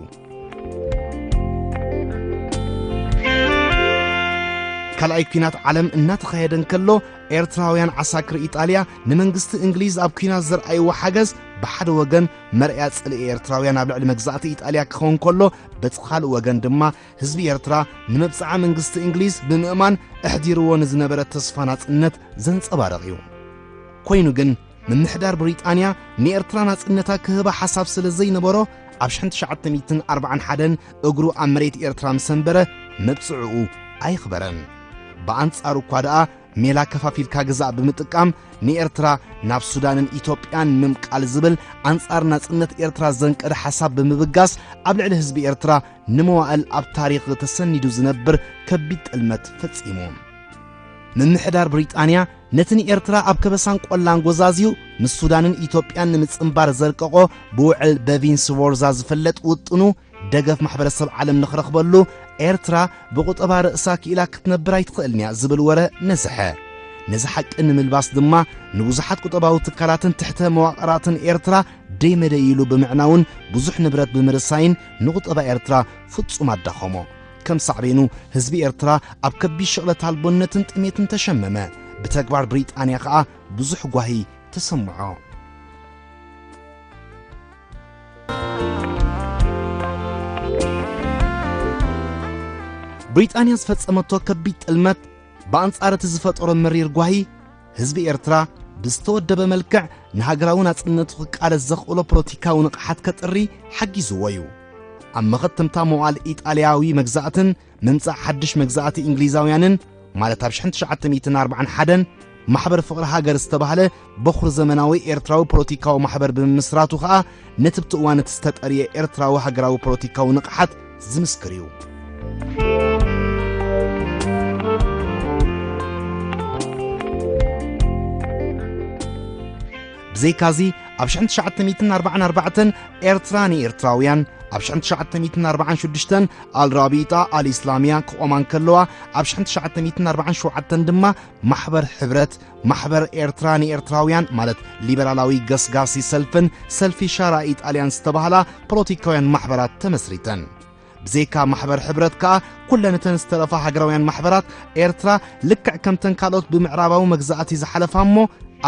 ካልኣይ ኲናት ዓለም እናተኻየደ እንከሎ፣ ኤርትራውያን ዓሳክር ኢጣልያ ንመንግስቲ እንግሊዝ ኣብ ኲናት ዘርኣይዎ ሓገዝ፣ ብሓደ ወገን መርኣያ ጽልኢ ኤርትራውያን ኣብ ልዕሊ መግዛእቲ ኢጣልያ ክኸውን ከሎ፣ በቲ ካልእ ወገን ድማ ህዝቢ ኤርትራ ንመብጽዓ መንግስቲ እንግሊዝ ብምእማን ኣሕዲርዎ ንዝነበረ ተስፋ ናጽነት ዘንጸባርቕ እዩ። ኮይኑ ግን፣ ምምሕዳር ብሪጣንያ ንኤርትራ ናጽነታ ክህባ ሓሳብ ስለ ዘይነበሮ፣ ኣብ ሽሕን ትሽዓተ ሚእትን ኣርባዓን ሓደን እግሩ ኣብ መሬት ኤርትራ ምስ ኣንበረ፣ መብጽዕኡ ኣይኽበረን። ብኣንጻሩ እኳ ደኣ፣ ሜላ ከፋፊልካ ግዛእ ብምጥቃም፣ ንኤርትራ ናብ ሱዳንን ኢትዮጵያን ምምቃል ዝብል ኣንጻር ናጽነት ኤርትራ ዘንቀደ ሓሳብ ብምብጋስ፣ ኣብ ልዕሊ ህዝቢ ኤርትራ ንመዋእል ኣብ ታሪኽ ተሰኒዱ ዝነብር ከቢድ ጥልመት ፈጺሙ። ምምሕዳር ብሪጣንያ ነቲ ንኤርትራ ኣብ ከበሳን ቆላን ጎዛዝዩ ምስ ሱዳንን ኢትዮጵያን ንምጽንባር ዘርቀቖ ብውዕል በቪንስዎርዛ ዝፍለጥ ውጥኑ፣ ደገፍ ማሕበረሰብ ዓለም ንኽረኽበሉ፣ ኤርትራ ብቁጠባ ርእሳ ክኢላ ክትነብር ኣይትኽእልን እያ ዝብል ወረ ነዝሐ። ነዚ ሓቂ ንምልባስ ድማ፣ ንብዙሓት ቁጠባዊ ትካላትን ትሕተ መዋቕራትን ኤርትራ ደይ መደይ ኢሉ ብምዕናውን ብዙሕ ንብረት ብምርሳይን ንቁጠባ ኤርትራ ፍጹም ኣዳኸሞ። ከም ሳዕቤኑ፣ ህዝቢ ኤርትራ ኣብ ከቢድ ሽቕለት ኣልቦነትን ጥሜትን ተሸመመ። ብተግባር ብሪጣንያ ኸኣ ብዙሕ ጓሂ ተሰምዖ። ብሪጣንያ ዝፈጸመቶ ከቢድ ጥልመት፣ ብኣንጻር እቲ ዝፈጠሮ መሪር ጓሂ፣ ህዝቢ ኤርትራ ብዝተወደበ መልክዕ ንሃገራዊ ናጽነቱ ክቃለስ ዘኽእሎ ፖለቲካዊ ንቕሓት ከጥሪ ሓጊዝዎ እዩ። ኣብ መኸተምታ መዋእል ኢጣልያዊ መግዛእትን ምምጻእ ሓድሽ መግዛእቲ እንግሊዛውያንን፣ ማለት ኣብ ሽሕን ትሽዓተ ሚእትን ኣርባዓን ሓደን፣ ማሕበር ፍቕሪ ሃገር ዝተባህለ በኹር ዘመናዊ ኤርትራዊ ፖለቲካዊ ማሕበር ብምምስራቱ ኸኣ፣ ነቲ ብቲ እዋን እቲ ዝተጠርየ ኤርትራዊ ሃገራዊ ፖለቲካዊ ንቕሓት ዝምስክር እዩ። ብዘይካዚ፣ ኣብ ሽሕን ትሽዓተ ሚእትን ኣርባዓን ኣርባዕተን ኤርትራ ንኤርትራውያን፣ ኣብ ሽሕን ትሽዓተ ሚእትን ኣርባዓን ሽዱሽተን ኣልራቢጣ ኣልኢስላምያ ክቖማ እንከለዋ፣ ኣብ ሽሕን ትሽዓተ ሚእትን ኣርባዓን ሸውዓተን ድማ ማሕበር ሕብረት፣ ማሕበር ኤርትራ ንኤርትራውያን ማለት ሊበራላዊ ገስጋሲ ሰልፍን ሰልፊ ሻራ ኢጣልያን ዝተባህላ ፖለቲካውያን ማሕበራት ተመስሪተን። ብዘይካ ማሕበር ሕብረት ከኣ፣ ኩለን እተን ዝተረፋ ሃገራውያን ማሕበራት ኤርትራ፣ ልክዕ ከምተን ካልኦት ብምዕራባዊ መግዛእቲ ዝሓለፋ እሞ፣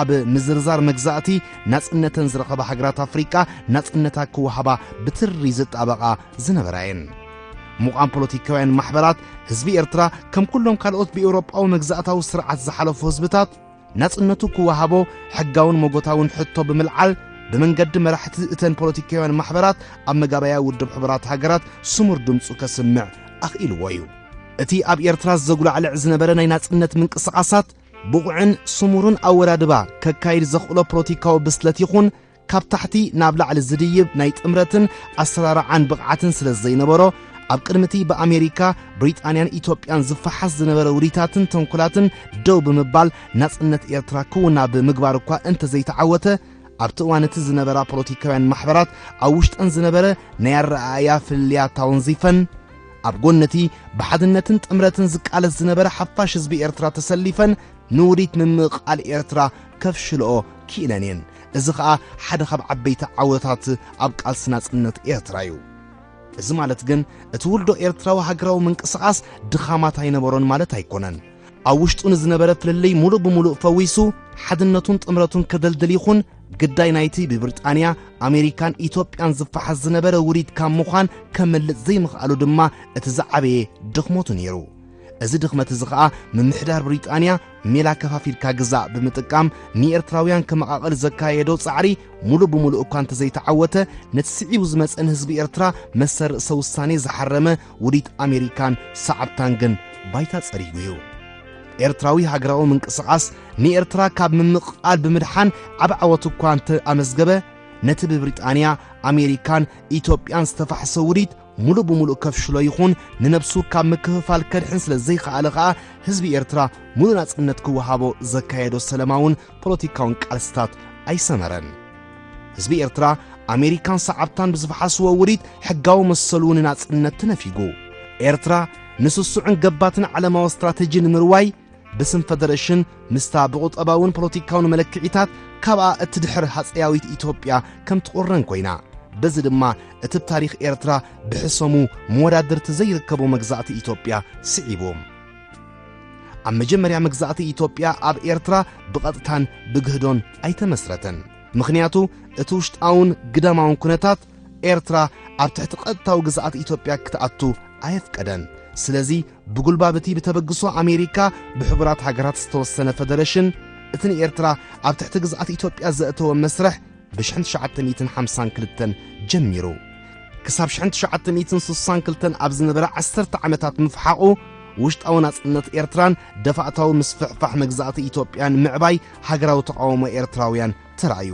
ኣብ ምዝርዛር መግዛእቲ ናጽነተን ዝረኸባ ሃገራት ኣፍሪቃ ናጽነታ ክወሃባ ብትሪ ዝጣበቓ ዝነበራ እየን። ምቋም ፖለቲካውያን ማሕበራት ህዝቢ ኤርትራ፣ ከም ኩሎም ካልኦት ብኤውሮጳዊ መግዛእታዊ ስርዓት ዝሓለፉ ህዝብታት፣ ናጽነቱ ክወሃቦ ሕጋውን መጎታውን ሕቶ ብምልዓል፣ ብመንገዲ መራሕቲ እተን ፖለቲካውያን ማሕበራት ኣብ መጋባያ ውድብ ሕቡራት ሃገራት ስሙር ድምጹ ከስምዕ ኣኽኢልዎ እዩ። እቲ ኣብ ኤርትራ ዘጉላዕልዕ ዝነበረ ናይ ናጽነት ምንቅስቓሳት፣ ብቑዕን ስሙርን ኣወዳድባ ከካይድ ዘኽእሎ ፖለቲካዊ ብስለት ይኹን፣ ካብ ታሕቲ ናብ ላዕሊ ዝድይብ ናይ ጥምረትን ኣሰራርዓን ብቕዓትን ስለ ዘይነበሮ፣ ኣብ ቅድሚ እቲ ብኣሜሪካ፣ ብሪጣንያን ኢትዮጵያን ዝፈሓስ ዝነበረ ውዲታትን ተንኮላትን ደው ብምባል፣ ናጽነት ኤርትራ ክውና ብምግባር እኳ እንተዘይተዓወተ፣ ኣብቲ እዋን እቲ ዝነበራ ፖለቲካውያን ማሕበራት ኣብ ውሽጠን ዝነበረ ናይ ኣረኣእያ ፍልልያት ኣወንዚፈን፣ ኣብ ጎኒ እቲ ብሓድነትን ጥምረትን ዝቃለስ ዝነበረ ሓፋሽ ህዝቢ ኤርትራ ተሰሊፈን፣ ንውዲት ምምቕቓል ኤርትራ ከፍሽልኦ ክኢለን እየን። እዚ ኸኣ ሓደ ካብ ዓበይቲ ዓወታት ኣብ ቃልሲ ናጽነት ኤርትራ እዩ። እዚ ማለት ግን፣ እቲ ውልዶ ኤርትራዊ ሃገራዊ ምንቅስቓስ ድኻማት ኣይነበሮን ማለት ኣይኮነን። ኣብ ውሽጡ ንዝነበረ ፍልልይ ሙሉእ ብሙሉእ ፈዊሱ፣ ሓድነቱን ጥምረቱን ከደልድል ይኹን፣ ግዳይ ናይቲ ብብሪጣንያ፣ ኣሜሪካን ኢትዮጵያን ዝፈሓስ ዝነበረ ውዲት ካብ ምዃን ከምልጥ ዘይምኽኣሉ ድማ እቲ ዝዓበየ ድኽመቱ ነይሩ። እዚ ድኽመት እዚ ኸኣ፣ ምምሕዳር ብሪጣንያ ሜላ ከፋፊልካ ግዛእ ብምጥቃም ንኤርትራውያን ከመቓቕል ዘካየዶ ጻዕሪ፣ ሙሉእ ብሙሉእ እኳ እንተዘይተዓወተ፣ ነቲ ስዒቡ ዝመጸ ንህዝቢ ኤርትራ መሰል ርእሰ ውሳኔ ዝሓረመ ውዲት ኣሜሪካን ሰዓብታን ግን ባይታ ጸሪጉ እዩ። ኤርትራዊ ሃገራዊ ምንቅስቓስ ንኤርትራ ካብ ምምቕቓል ብምድሓን ዓቢ ዓወት እኳ እንተ ኣመዝገበ፣ ነቲ ብብሪጣንያ፣ ኣሜሪካን ኢትዮጵያን ዝተፋሕሰ ውዲት ሙሉእ ብሙሉእ ከፍሽሎ ይኹን ንነብሱ ካብ ምክፍፋል ከድሕን ስለ ዘይኸኣለ ኸኣ፣ ህዝቢ ኤርትራ ሙሉእ ናጽነት ክወሃቦ ዘካየዶ ሰለማውን ፖለቲካውን ቃልስታት ኣይሰመረን። ህዝቢ ኤርትራ፣ ኣሜሪካን ሰዓብታን ብዝፈሓስዎ ውዲት ሕጋዊ መሰሉ ንናጽነት ተነፊጉ። ኤርትራ፣ ንስሱዕን ገባትን ዓለማዊ ስትራተጂ ንምርዋይ፣ ብስም ፈደረሽን ምስታ ብቁጠባውን ፖለቲካውን መለክዒታት ካብኣ እትድሕር ሃጸያዊት ኢትዮጵያ ከም ትቑረን ኮይና። በዚ ድማ እቲ ብታሪኽ ኤርትራ ብሕሰሙ መወዳድርቲ ዘይርከቦ መግዛእቲ ኢትዮጵያ ስዒቡ። ኣብ መጀመርያ መግዛእቲ ኢትዮጵያ ኣብ ኤርትራ ብቐጥታን ብግህዶን ኣይተመስረተን። ምኽንያቱ እቲ ውሽጣውን ግዳማውን ኩነታት ኤርትራ ኣብ ትሕቲ ቀጥታዊ ግዝኣት ኢትዮጵያ ክትኣቱ ኣየፍቀደን። ስለዚ ብጉልባብ እቲ ብተበግሶ ኣሜሪካ ብሕቡራት ሃገራት ዝተወሰነ ፈደረሽን፣ እቲ ንኤርትራ ኣብ ትሕቲ ግዝኣት ኢትዮጵያ ዘእተወ መስርሕ ብሽሕን ትሽዓተ ሚእትን ሓምሳን ክልተን ጀሚሩ። ክሳብ ሽሕን ትሽዓተ ሚእትን ስሳን ክልተን ኣብ ዝነበረ ዓሰርተ ዓመታት ምፍሓቑ፣ ውሽጣዊ ናጽነት ኤርትራን ደፋእታዊ ምስፍሕፋሕ መግዛእቲ ኢትዮጵያን ምዕባይ ሃገራዊ ተቓውሞ ኤርትራውያን ተራእዩ።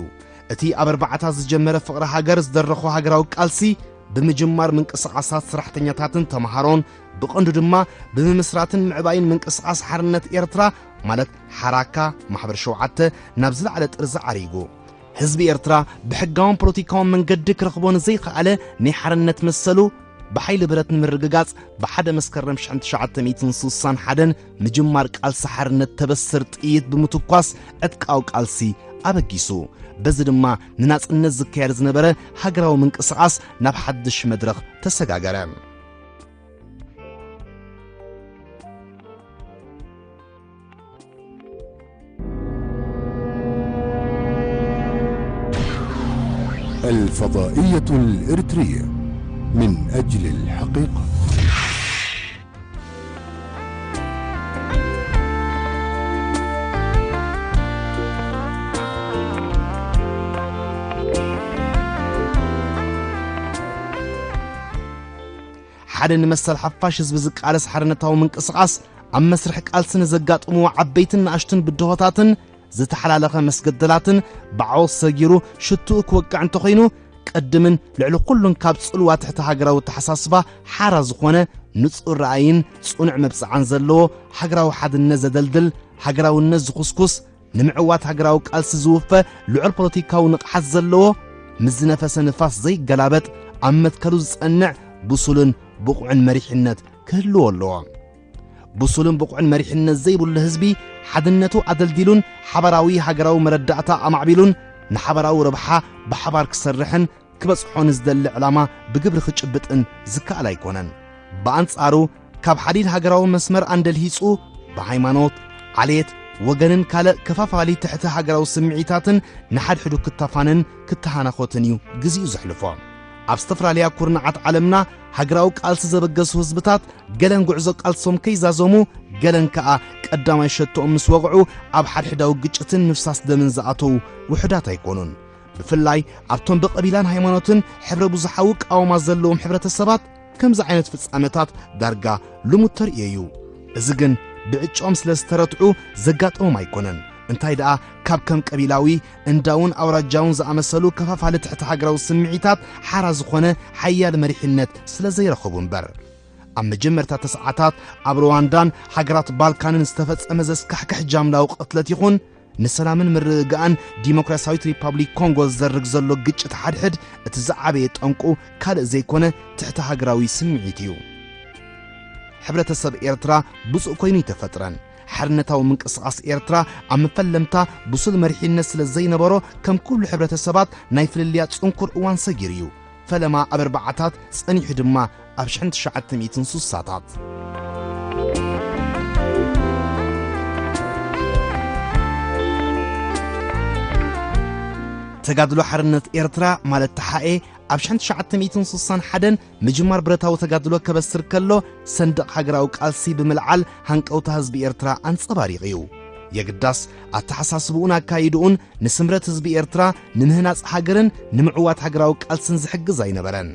እቲ ኣብ ኣርባዓታት ዝጀመረ ፍቕሪ ሃገር ዝደረኾ ሃገራዊ ቃልሲ፣ ብምጅማር ምንቅስቓሳት ሰራሕተኛታትን ተምሃሮን፣ ብቐንዱ ድማ ብምምስራትን ምዕባይን ምንቅስቓስ ሓርነት ኤርትራ፣ ማለት ሓራካ፣ ማሕበር ሸውዓተ፣ ናብ ዝለዓለ ጥርዚ ዓሪጉ። ህዝቢ ኤርትራ ብሕጋውን ፖለቲካውን መንገዲ ክረኽቦ ንዘይኸኣለ ናይ ሓርነት መሰሉ፣ ብሓይሊ ብረት ንምርግጋጽ፣ ብሓደ መስከረም ሽሕን ትሽዓተ ሚእትን ስሳን ሓደን ምጅማር ቃልሲ ሓርነት ተበስር ጥይት ብምትኳስ ዕጥቃዊ ቃልሲ ኣበጊሱ። በዚ ድማ ንናጽነት ዝካየድ ዝነበረ ሃገራዊ ምንቅስቓስ ናብ ሓድሽ መድረኽ ተሰጋገረ። الفضائية الإريترية من أجل الحقيقة. ሓደ ንመሰል ሓፋሽ ህዝቢ ዝቃለስ ሓርነታዊ ምንቅስቓስ ኣብ መስርሕ ቃልሲ ንዘጋጥምዎ ዓበይትን ንኣሽቱን ብድሆታትን ዝተሓላለኸ መስገደላትን ብዓወት ሰጊሩ ሽትኡ ክወቅዕ እንተኾይኑ፣ ቅድምን ልዕሊ ኩሉን ካብ ጽልዋ ትሕቲ ሃገራዊ ኣተሓሳስባ ሓራ ዝኾነ ንጹር ራእይን ጽኑዕ መብጽዓን ዘለዎ፣ ሃገራዊ ሓድነት ዘደልድል፣ ሃገራውነት ዝኹስኩስ፣ ንምዕዋት ሃገራዊ ቃልሲ ዝውፈ ልዑል ፖለቲካዊ ንቕሓት ዘለዎ፣ ምስ ዝነፈሰ ንፋስ ዘይገላበጥ፣ ኣብ መትከሉ ዝጸንዕ ብሱልን ብቑዕን መሪሕነት ክህልዎ ኣለዎ። ብሱልን ብቑዕን መሪሕነት ዘይብሉ ህዝቢ፣ ሓድነቱ ኣደልዲሉን ሓባራዊ ሃገራዊ መረዳእታ ኣማዕቢሉን፣ ንሓባራዊ ረብሓ ብሓባር ክሰርሕን ክበጽሖ ንዝደሊ ዕላማ ብግብሪ ክጭብጥን ዝከኣል ኣይኮነን። ብኣንጻሩ፣ ካብ ሓዲድ ሃገራዊ መስመር ኣንደልሂጹ፣ ብሃይማኖት፣ ዓሌት፣ ወገንን ካልእ ከፋፋሊ ትሕቲ ሃገራዊ ስምዒታትን ንሓድሕዱ ክታፋንን ክተሃናኾትን እዩ ግዜኡ ዘሕልፎ። ኣብ ዝተፈላለያ ኩርናዓት ዓለምና፣ ሃገራዊ ቃልሲ ዘበገሱ ህዝብታት፣ ገለን ጉዕዞ ቃልሶም ከይዛዘሙ፣ ገለን ከኣ ቀዳማይ ሸቶኦም ምስ ወቕዑ፣ ኣብ ሓድሕዳዊ ግጭትን ምፍሳስ ደምን ዝኣተዉ ውሑዳት ኣይኮኑን። ብፍላይ ኣብቶም ብቐቢላን ሃይማኖትን ሕብረ ብዙሓዊ ቃውማ ዘለዎም ሕብረተሰባት፣ ከምዚ ዓይነት ፍጻመታት ዳርጋ ልሙድ ተርእዮ እዩ። እዚ ግን ብዕጭኦም ስለ ዝተረትዑ ዘጋጠሞም ኣይኮነን። እንታይ ደኣ፣ ካብ ከም ቀቢላዊ፣ እንዳውን ኣውራጃውን ዝኣመሰሉ ከፋፋሊ ትሕቲ ሃገራዊ ስምዒታት ሓራ ዝኾነ ሓያል መሪሕነት ስለ ዘይረኸቡ እምበር። ኣብ መጀመርታ ተስዓታት ኣብ ሩዋንዳን ሃገራት ባልካንን ዝተፈጸመ ዘስካሕክሕ ጃምላዊ ቅትለት ይኹን፣ ንሰላምን ምርግጋእን ዲሞክራሲያዊት ሪፓብሊክ ኮንጎ ዝዘርግ ዘሎ ግጭት ሓድሕድ፣ እቲ ዝዓበየ ጠንቁ ካልእ ዘይኮነ ትሕቲ ሃገራዊ ስምዒት እዩ። ሕብረተሰብ ኤርትራ ብፁዕ ኮይኑ ኣይተፈጥረን። ሓርነታዊ ምንቅስቓስ ኤርትራ ኣብ መፈለምታ ብሱል መሪሕነት ስለ ዘይነበሮ፣ ከም ኩሉ ሕብረተሰባት ናይ ፍልልያት ጽንኩር እዋን ሰጊሩ እዩ። ፈለማ ኣብ ኣርባዓታት፣ ጸኒሑ ድማ ኣብ ሽሕን ትሽዓተ ሚእትን ስሳታት። ተጋድሎ ሓርነት ኤርትራ፣ ማለት ተሓኤ፣ ኣብ ሽሕን ትሽዓተ ሚእትን ስሳን ሓደን ምጅማር ብረታዊ ተጋድሎ ከበስር ከሎ፣ ሰንደቕ ሃገራዊ ቃልሲ ብምልዓል ሃንቀውታ ህዝቢ ኤርትራ ኣንጸባሪቑ እዩ። የግዳስ፣ ኣተሓሳስብኡን ኣካይድኡን ንስምረት ህዝቢ ኤርትራ፣ ንምህናጽ ሃገርን ንምዕዋት ሃገራዊ ቃልስን ዝሕግዝ ኣይነበረን።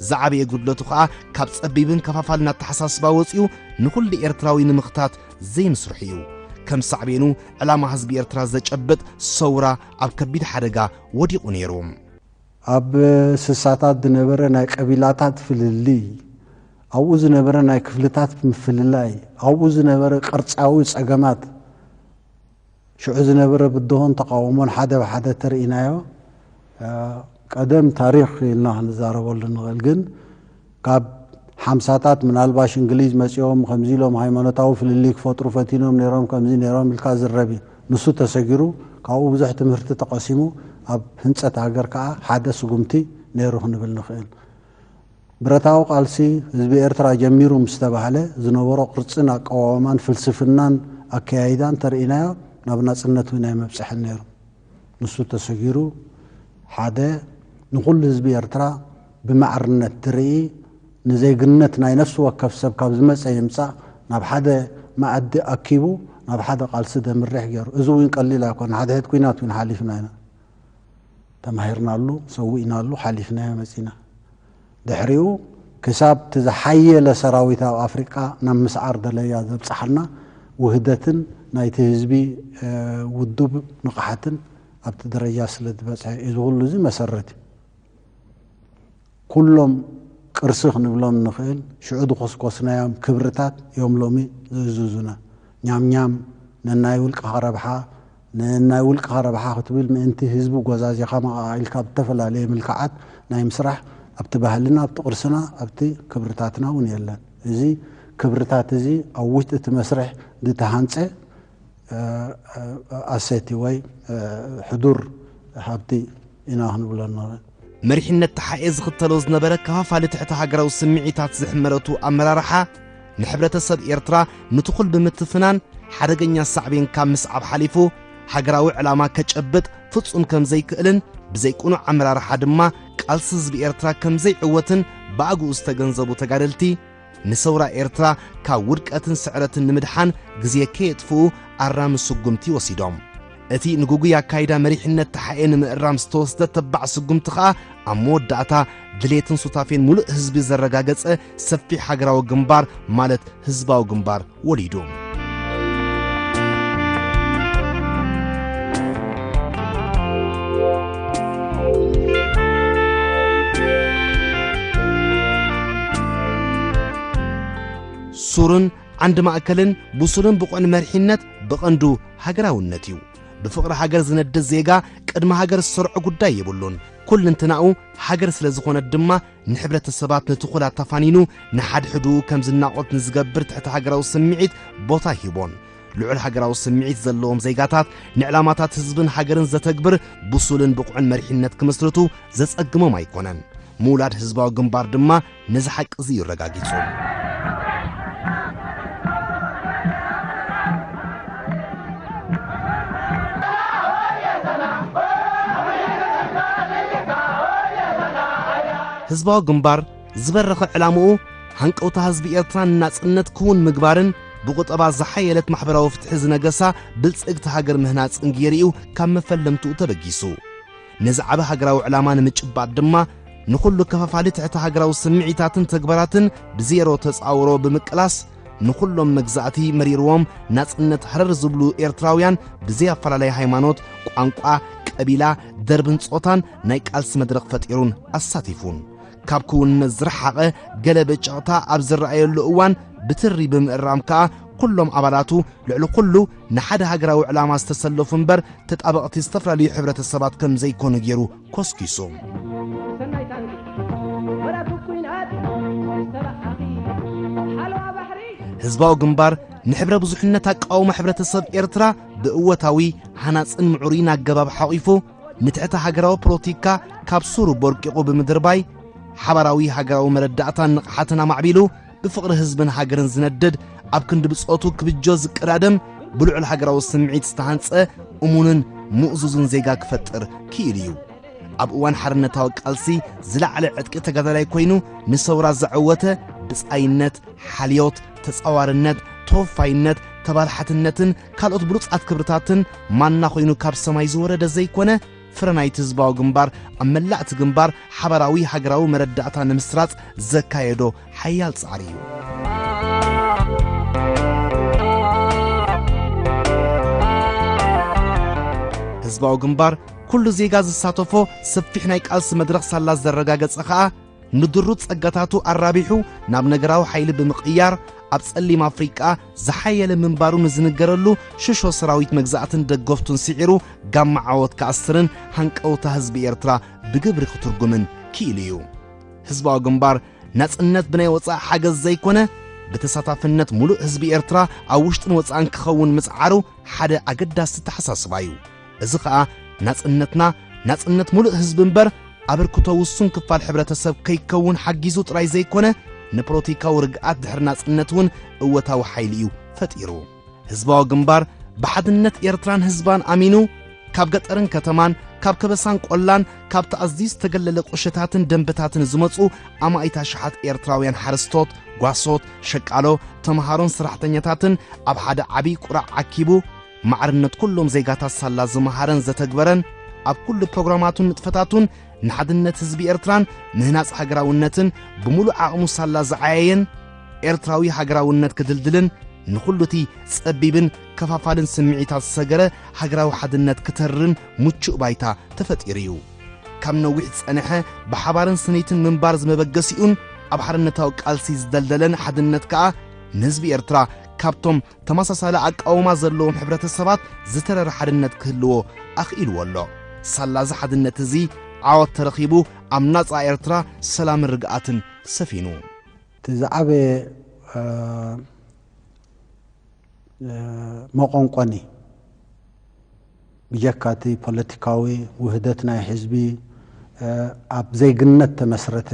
ዝዓበየ ጉድለቱ ኸኣ፣ ካብ ጸቢብን ከፋፋልን ኣተሓሳስባ ወጺኡ፣ ንኹሉ ኤርትራዊ ንምኽታት ዘይምስርሑ እዩ። ከም ሳዕቤኑ፣ ዕላማ ህዝቢ ኤርትራ ዘጨብጥ ሰውራ ኣብ ከቢድ ሓደጋ ወዲቑ ነይሩ። ኣብ ስሳታት ዝነበረ ናይ ቀቢላታት ፍልልይ፣ ኣብኡ ዝነበረ ናይ ክፍልታት ምፍልላይ፣ ኣብኡ ዝነበረ ቅርጻዊ ጸገማት፣ ሽዑ ዝነበረ ብድሆን ተቃውሞን ሓደ ብሓደ ተርኢናዮ፣ እ፣ ቀደም ታሪኽ ኢልና ክንዛረበሉ ንኽእል። ግን ካብ ሓምሳታት ምናልባሽ እንግሊዝ መጺኦም ከምዚ ኢሎም ሃይማኖታዊ ፍልልይ ክፈጥሩ ፈቲኖም ነይሮም፣ ከምዚ ነይሮም ኢልካ ዝረብ እዩ። ንሱ ተሰጊሩ፣ ካብኡ ብዙሕ ትምህርቲ ተቐሲሙ፣ ኣብ ህንጸት ሃገር ከኣ ሓደ ስጉምቲ ነይሩ ክንብል ንኽእል። ብረታዊ ቃልሲ ህዝቢ ኤርትራ ጀሚሩ ምስ ተባህለ፣ ዝነበሮ ቅርጽን ኣቀዋውማን ፍልስፍናን ኣከያይዳን ተርኢናዮ፣ ናብ ናጽነት እውን ኣይመብጽሐን ነይሩ። ንሱ ተሰጊሩ፣ ሓደ ንኹሉ ህዝቢ ኤርትራ ብማዕርነት ዝርኢ፣ ንዜግነት ናይ ነፍሲ ወከፍ ሰብ ካብ ዝመጸ ይምጻእ፣ ናብ ሓደ መኣዲ ኣኪቡ፣ ናብ ሓደ ቃልሲ ዘምርሕ ገይሩ። እዚ እውን ቀሊል ኣይኮነን። ሓደ ሕድ ኲናት እውን ሓሊፍና ኢና። ተማሂርናሉ፣ ሰዊእናሉ፣ ሓሊፍናዮ መጺና። ድሕሪኡ ክሳብ እቲ ዝሓየለ ሰራዊት ኣብ ኣፍሪቃ ናብ ምስዓር ደለያ ዘብጽሓና ውህደትን ናይቲ ህዝቢ፣ እ፣ ውዱብ ንቕሓትን ኣብቲ ደረጃ ስለ ዝበጽሐ፣ እዚ ኩሉ እዚ መሰረት እዩ። ኩሎም ቅርሲ ክንብሎም ንኽእል፣ ሽዑ ዝኾስኮስናዮም ክብርታት እዮም ሎሚ ዝእዝዙና። ኛም ኛም፣ ነናይ ውልቅኻ ረብሓ፣ ነናይ ውልቅኻ ረብሓ ክትብል ምእንቲ ህዝቢ ጎዛዚኻ መቓቓ ኢልካ ብተፈላለየ ምልክዓት ናይ ምስራሕ ኣብቲ ባህልና፣ ኣብቲ ቅርስና፣ ኣብቲ ክብርታትና እውን የለን። እዚ ክብርታት እዚ ኣብ ውሽጢ እቲ መስርሕ ዝተሃንጸ፣ እ፣ እ፣ ኣሴት ወይ፣ እ፣ ሕዱር ሃብቲ ኢና ክንብሎ ንኽእል። መሪሕነት ተሓኤ ዝኽተሎ ዝነበረ ከፋፋሊ ትሕቲ ሃገራዊ ስምዒታት ዝሕመረቱ ኣመራርሓ፣ ንሕብረተሰብ ኤርትራ ምትኹል ብምትፍናን ሓደገኛ ሳዕቤን ካብ ምስዓብ ሓሊፉ፣ ሃገራዊ ዕላማ ከጨብጥ ፍጹም ከም ዘይክእልን፣ ብዘይ ቅኑዕ ኣመራርሓ ድማ ቃልሲ ህዝቢ ኤርትራ ከም ዘይዕወትን ብኣግኡ ዝተገንዘቡ ተጋደልቲ፣ ንሰውራ ኤርትራ ካብ ውድቀትን ስዕረትን ንምድሓን ግዜ ከየጥፍኡ ኣራሚ ስጉምቲ ወሲዶም። እቲ ንግጉይ ኣካይዳ መሪሕነት ተሓኤ ንምእራም ዝተወስደ ተባዕ ስጉምቲ ኸኣ፣ ኣብ መወዳእታ ድሌትን ሱታፌን ሙሉእ ህዝቢ ዘረጋገጸ ሰፊሕ ሃገራዊ ግንባር፣ ማለት ህዝባዊ ግንባር ወሊዱ። ሱርን ዓንዲ ማእከልን ብሱልን ብቑዕን መሪሕነት ብቐንዱ ሃገራውነት እዩ። ብፍቕሪ ሃገር ዝነድድ ዜጋ ቅድሚ ሃገር ዝሰርዖ ጉዳይ የብሉን። ኩልንትናኡ ሃገር ስለ ዝኾነት ድማ ንሕብረተሰባት ንትኹላት ተፋኒኑ ንሓድሕድኡ ከም ዝናቖት ንዝገብር ትሕቲ ሃገራዊ ስምዒት ቦታ ሂቦን። ልዑል ሃገራዊ ስምዒት ዘለዎም ዜጋታት ንዕላማታት ህዝብን ሃገርን ዘተግብር ብሱልን ብቑዕን መሪሕነት ክምስርቱ ዘጸግሞም ኣይኮነን። ምውላድ ህዝባዊ ግንባር ድማ ነዚ ሓቂ እዚ እዩ ኣረጋጊጹ። ህዝባዊ ግንባር ዝበረኸ ዕላምኡ ሃንቀውታ ህዝቢ ኤርትራ ንናጽነት ክውን ምግባርን ብቁጠባ ዝሓየለት ማሕበራዊ ፍትሒ ዝነገሳ ብልጽግቲ ሃገር ምህናጽን ገይሩ እዩ ካብ መፈለምትኡ ተበጊሱ። ነዚ ዓቢ ሃገራዊ ዕላማ ንምጭባጥ ድማ ንኹሉ ከፋፋሊ ትሕቲ ሃገራዊ ስምዒታትን ተግባራትን ብዜሮ ተጻውሮ ብምቅላስ ንኹሎም መግዛእቲ መሪርዎም ናጽነት ሃረር ዝብሉ ኤርትራውያን ብዘይ ኣፈላለየ ሃይማኖት፣ ቋንቋ፣ ቀቢላ፣ ደርብን ጾታን ናይ ቃልሲ መድረኽ ፈጢሩን ኣሳቲፉን። ካብ ክውንነት ዝረሓቐ ገለ ብጭቕታ ኣብ ዝረኣየሉ እዋን ብትሪ ብምእራም ከኣ ኩሎም ኣባላቱ ልዕሊ ኩሉ ንሓደ ሃገራዊ ዕላማ ዝተሰለፉ እምበር ተጣበቕቲ ዝተፈላለዩ ሕብረተሰባት ከም ዘይኮኑ ገይሩ ኮስኪሱ። ህዝባዊ ግንባር ንሕብረ ብዙሕነት ኣቃውማ ሕብረተሰብ ኤርትራ ብእወታዊ ሃናጽን ምዕሩይን ኣገባብ ሓቒፉ ንትሕቲ ሃገራዊ ፖለቲካ ካብ ሱሩ ቦርቂቑ ብምድርባይ ሓባራዊ ሃገራዊ መረዳእታን ንቕሓትን ኣማዕቢሉ ብፍቕሪ ህዝብን ሃገርን ዝነድድ ኣብ ክንዲ ብጾቱ ክብጆ ዝቀዳደም ብልዑል ሃገራዊ ስምዒት ዝተሃንጸ እሙንን ምእዙዝን ዜጋ ክፈጥር ክኢሉ እዩ። ኣብ እዋን ሓርነታዊ ቃልሲ ዝለዓለ ዕጥቂ ተጋዳላይ ኮይኑ ንሰውራ ዘዐወተ ብጻይነት፣ ሓልዮት፣ ተጻዋርነት፣ ተወፋይነት፣ ተባልሓትነትን ካልኦት ብሉጻት ክብርታትን ማና ኮይኑ ካብ ሰማይ ዝወረደ ዘይኮነ ፍረ ናይቲ ህዝባዊ ግንባር ኣብ መላእቲ ግንባር ሓባራዊ ሃገራዊ መረዳእታ ንምስራጽ ዘካየዶ ሓያል ጻዕሪ እዩ። ህዝባዊ ግንባር ኩሉ ዜጋ ዝሳተፎ ሰፊሕ ናይ ቃልሲ መድረኽ ሳላ ዘረጋገጸ ኸኣ ንድሩት ጸጋታቱ ኣራቢሑ ናብ ነገራዊ ሓይሊ ብምቕያር ኣብ ጸሊም ኣፍሪቃ ዝሓየለ ምንባሩ ንዝንገረሉ ሽሾ ሰራዊት መግዛእትን ደገፍቱን ስዒሩ ጋማ ዓወት ክኣስርን ሃንቀውታ ህዝቢ ኤርትራ ብግብሪ ክትርጉምን ክኢሉ እዩ። ህዝባዊ ግንባር ናጽነት ብናይ ወጻኢ ሓገዝ ዘይኮነ ብተሳታፍነት ሙሉእ ህዝቢ ኤርትራ ኣብ ውሽጥን ወጻእን ክኸውን ምጽዓሩ ሓደ ኣገዳሲ ተሓሳስባ እዩ። እዚ ኸኣ ናጽነትና ናጽነት ሙሉእ ህዝቢ እምበር ኣበርክቶ ውሱን ክፋል ሕብረተሰብ ከይከውን ሓጊዙ ጥራይ ዘይኮነ ንፖለቲካዊ ርግኣት ድሕሪ ናጽነት እውን እወታዊ ሓይሊ እዩ ፈጢሩ። ህዝባዊ ግንባር ብሓድነት ኤርትራን ህዝባን ኣሚኑ ካብ ገጠርን ከተማን ካብ ከበሳን ቆላን ካብቲ ኣዝዩ ዝተገለለ ቁሸታትን ደንበታትን ዝመጹ ኣማኢት ኣሽሓት ኤርትራውያን ሓረስቶት፣ ጓሶት፣ ሸቃሎ፣ ተምሃሮን ሰራሕተኛታትን ኣብ ሓደ ዓብዪ ቁራዕ ዓኪቡ ማዕርነት ኩሎም ዜጋታት ሳላ ዝመሃረን ዘተግበረን ኣብ ኩሉ ፕሮግራማቱን ንጥፈታቱን ንሓድነት ህዝቢ ኤርትራን ምህናጽ ሃገራውነትን ብምሉእ ዓቕሙ ሳላ ዝዓየየን ኤርትራዊ ሃገራውነት ክድልድልን ንኹሉ እቲ ጸቢብን ከፋፋልን ስምዒታት ዝሰገረ ሃገራዊ ሓድነት ክተርርን ምቹእ ባይታ ተፈጢሩ እዩ። ካብ ነዊሕ ዝጸንሐ ብሓባርን ስኒትን ምንባር ዝመበገሲኡን ኣብ ሓርነታዊ ቃልሲ ዝደልደለን ሓድነት ከኣ ንህዝቢ ኤርትራ ካብቶም ተመሳሳሊ ኣቃውማ ዘለዎም ሕብረተሰባት ዝተረረ ሓድነት ክህልዎ ኣኽኢልዎ ኣሎ። ሳላዚ ሓድነት እዚ ዓወት ተረኺቡ ኣብ ናጻ ኤርትራ ሰላምን ርግኣትን ሰፊኑ። እቲ ዝዓበየ፣ እ፣ እ፣ መቖንቆኒ ብጀካ እቲ ፖለቲካዊ ውህደት ናይ ህዝቢ፣ እ፣ ኣብ ዘይግነት ተመስረተ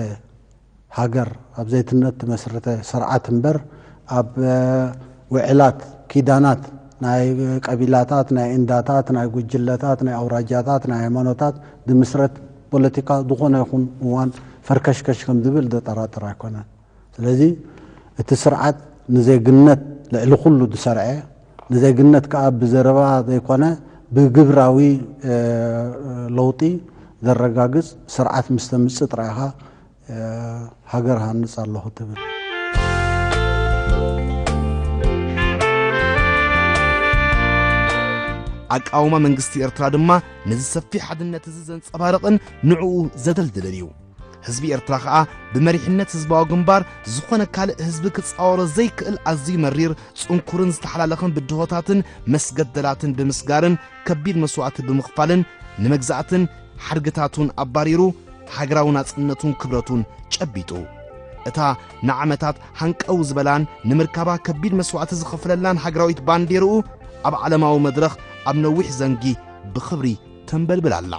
ሃገር፣ ኣብ ዘይግነት ተመስረተ ስርዓት እምበር፣ ኣብ፣ እ፣ ውዕላት፣ ኪዳናት ናይ ቀቢላታት፣ ናይ እንዳታት፣ ናይ ጉጅለታት፣ ናይ ኣውራጃታት፣ ናይ ሃይማኖታት ዝምስረት ፖለቲካ ዝኾነ ይኹን እዋን ፈርከሽከሽ ከም ዝብል ዘጠራጥር ኣይኮነን። ስለዚ እቲ ስርዓት ንዜግነት ልዕሊ ኩሉ ዝሰርዐ፣ ንዜግነት ከኣ ብዘረባ ዘይኮነ ብግብራዊ፣ እ፣ ለውጢ ዘረጋግጽ ስርዓት ምስ ተምጽእ ጥራይ ኢኻ፣ እ፣ ሃገር ሃንጽ ኣለኹ ትብል። ኣቃውማ መንግስቲ ኤርትራ ድማ ነዚ ሰፊሕ ሓድነት እዚ ዘንጸባርቕን ንዕኡ ዘደልድልን እዩ። ህዝቢ ኤርትራ ኸኣ ብመሪሕነት ህዝባዊ ግንባር ዝኾነ ካልእ ህዝቢ ክጻወሮ ዘይክእል ኣዝዩ መሪር፣ ጽንኩርን ዝተሓላለኸን ብድሆታትን መስገደላትን ብምስጋርን ከቢድ መስዋእቲ ብምኽፋልን ንመግዛእትን ሓድግታቱን ኣባሪሩ ሃገራዊ ናጽነቱን ክብረቱን ጨቢጡ። እታ ንዓመታት ሃንቀው ዝበላን ንምርካባ ከቢድ መስዋእቲ ዝኸፍለላን ሃገራዊት ባንዴርኡ ኣብ ዓለማዊ መድረኽ ኣብ ነዊሕ ዘንጊ ብኽብሪ ተንበልብል ኣላ።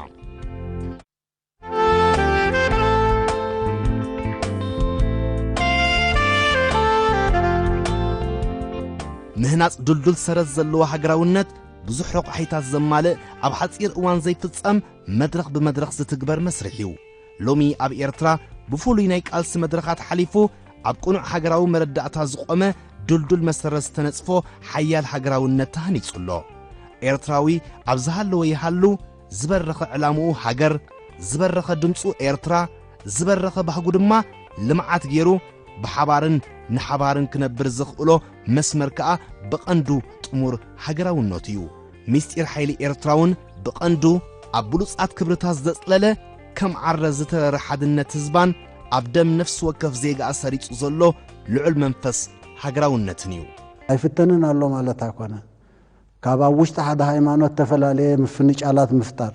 ምህናጽ ድልዱል ሰረት ዘለዎ ሃገራውነት ብዙሕ ረቋሒታት ዘማልእ ኣብ ሓጺር እዋን ዘይፍጸም መድረኽ ብመድረኽ ዝትግበር መስርሕ እዩ። ሎሚ ኣብ ኤርትራ ብፍሉይ ናይ ቃልሲ መድረኻት ሓሊፉ ኣብ ቅኑዕ ሃገራዊ መረዳእታ ዝቖመ ድልዱል መሰረት ዝተነጽፎ ሓያል ሃገራውነት ተሃኒጹ ኣሎ። ኤርትራዊ ኣብ ዝሃለወ ይሃሉ ዝበረኸ ዕላምኡ ሃገር፣ ዝበረኸ ድምጹ ኤርትራ፣ ዝበረኸ ባህጉ ድማ ልምዓት ገይሩ ብሓባርን ንሓባርን ክነብር ዘኽእሎ መስመር ከኣ ብቐንዱ ጥሙር ሃገራውነቱ እዩ። ምስጢር ሓይሊ ኤርትራውን ብቐንዱ ኣብ ብሉጻት ክብርታት ዘጽለለ ከም ዓረ ዝተረረ ሓድነት ህዝባን ኣብ ደም ነፍሲ ወከፍ ዜጋኣ ሰሪጹ ዘሎ ልዑል መንፈስ ሃገራውነትን እዩ። ኣይፍተንን ኣሎ ማለት ኣይኮነ። ካብ ኣብ ውሽጢ ሓደ ሃይማኖት ተፈላለየ ምፍንጫላት ምፍጣር፣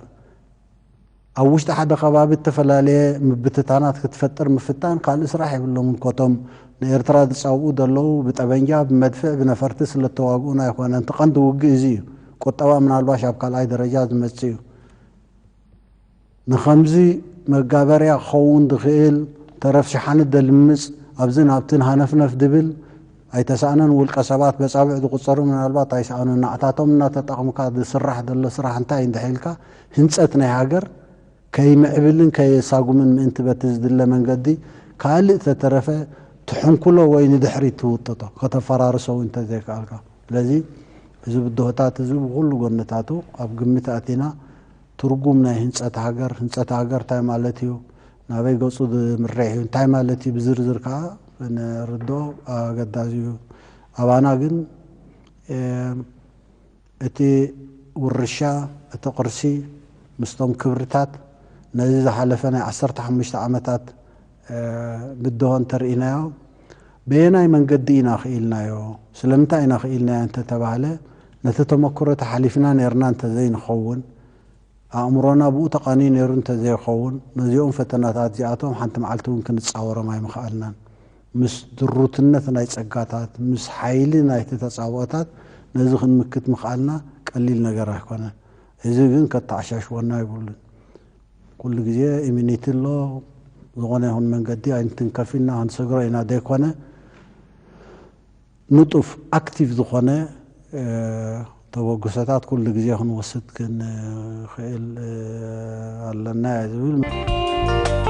ኣብ ውሽጢ ሓደ ከባቢ እተፈላለየ ምብትታናት ክትፈጥር ምፍታን ካልእ ስራሕ የብሎምን። ኮቶም ንኤርትራ ዝጻብኡ ዘለዉ ብጠበንጃ፣ ብመድፍዕ፣ ብነፈርቲ ስለ እተዋግኡና ኣይኮነን። እቲ ቀንዲ ውግእ እዚ እዩ። ቁጠባ ምናልባሽ ኣብ ካልኣይ ደረጃ ዝመጽእ እዩ። ንኸምዚ መጋበርያ ክኸውን ዝኽእል ተረፍ ሸሓኒ ደልምጽ ኣብዝን ኣብትን ሃነፍነፍ ድብል ኣይተሳእነን። ውልቀ ሰባት በጻብዕ ዝቑጸሩ ምናልባት ኣይሰኣኑን። ንዓታቶም እናተጠቕምካ ዝስራሕ ዘሎ ስራሕ እንታይ እዩ እንድሕር ኢልካ ህንጸት ናይ ሃገር ከይምዕብልን ከየሳጉምን ምእንቲ በቲ ዝድለ መንገዲ ካልእ ተተረፈ ትሕንኩሎ ወይ ንድሕሪት ትውጥጦ ከተፈራርሶ እውን እንተዘይከኣልካ። ስለዚ እዚ ብድሆታት እዚ ብኹሉ ጎነታቱ ኣብ ግምት ኣቲና ትርጉም ናይ ህንጸት ሃገር፣ ህንጸት ሃገር እንታይ ማለት እዩ፣ ናበይ ገጹ ዝምርሕ እዩ፣ እንታይ ማለት እዩ ብዝርዝር ከኣ ንርድኦ ኣገዳሲ እዩ። ኣባና ግን እቲ ውርሻ፣ እቲ ቅርሲ ምስቶም ክብርታት ነዚ ዝሓለፈ ናይ ዓሰርተ ሓሙሽተ ዓመታት ብድሆ እንተርኢናዮ በየናይ መንገዲ ኢና ክኢልናዮ? ስለምንታይ ኢና ክኢልናዮ እንተተባህለ ነቲ ተመክሮ ተሓሊፍና ነርና እንተዘይንኸውን ኣእምሮና ብኡ ተቓንዩ ነይሩ እንተዘይኸውን ነዚኦም ፈተናታት እዚኣቶም ሓንቲ መዓልቲ እውን ክንጻወሮም ኣይምኽኣልናን። ምስ ድሩትነት ናይ ጸጋታት ምስ ሓይሊ ናይቲ ተጻብኦታት ነዚ ክንምክት ምኽኣልና ቀሊል ነገር ኣይኮነን። እዚ ግን ከተዓሻሽወና ይብሉን። ኩሉ ግዜ ኢሚኒቲ ኣሎ። ዝኾነ ይኹን መንገዲ ኣይንትንከፍ ኢልና ክንሰግሮ ኢና ዘይኮነ ንጡፍ ኣክቲቭ ዝኾነ ተበግሶታት ኩሉ ግዜ ክንወስድ ክንኽእል ኣለና እየ ዝብል።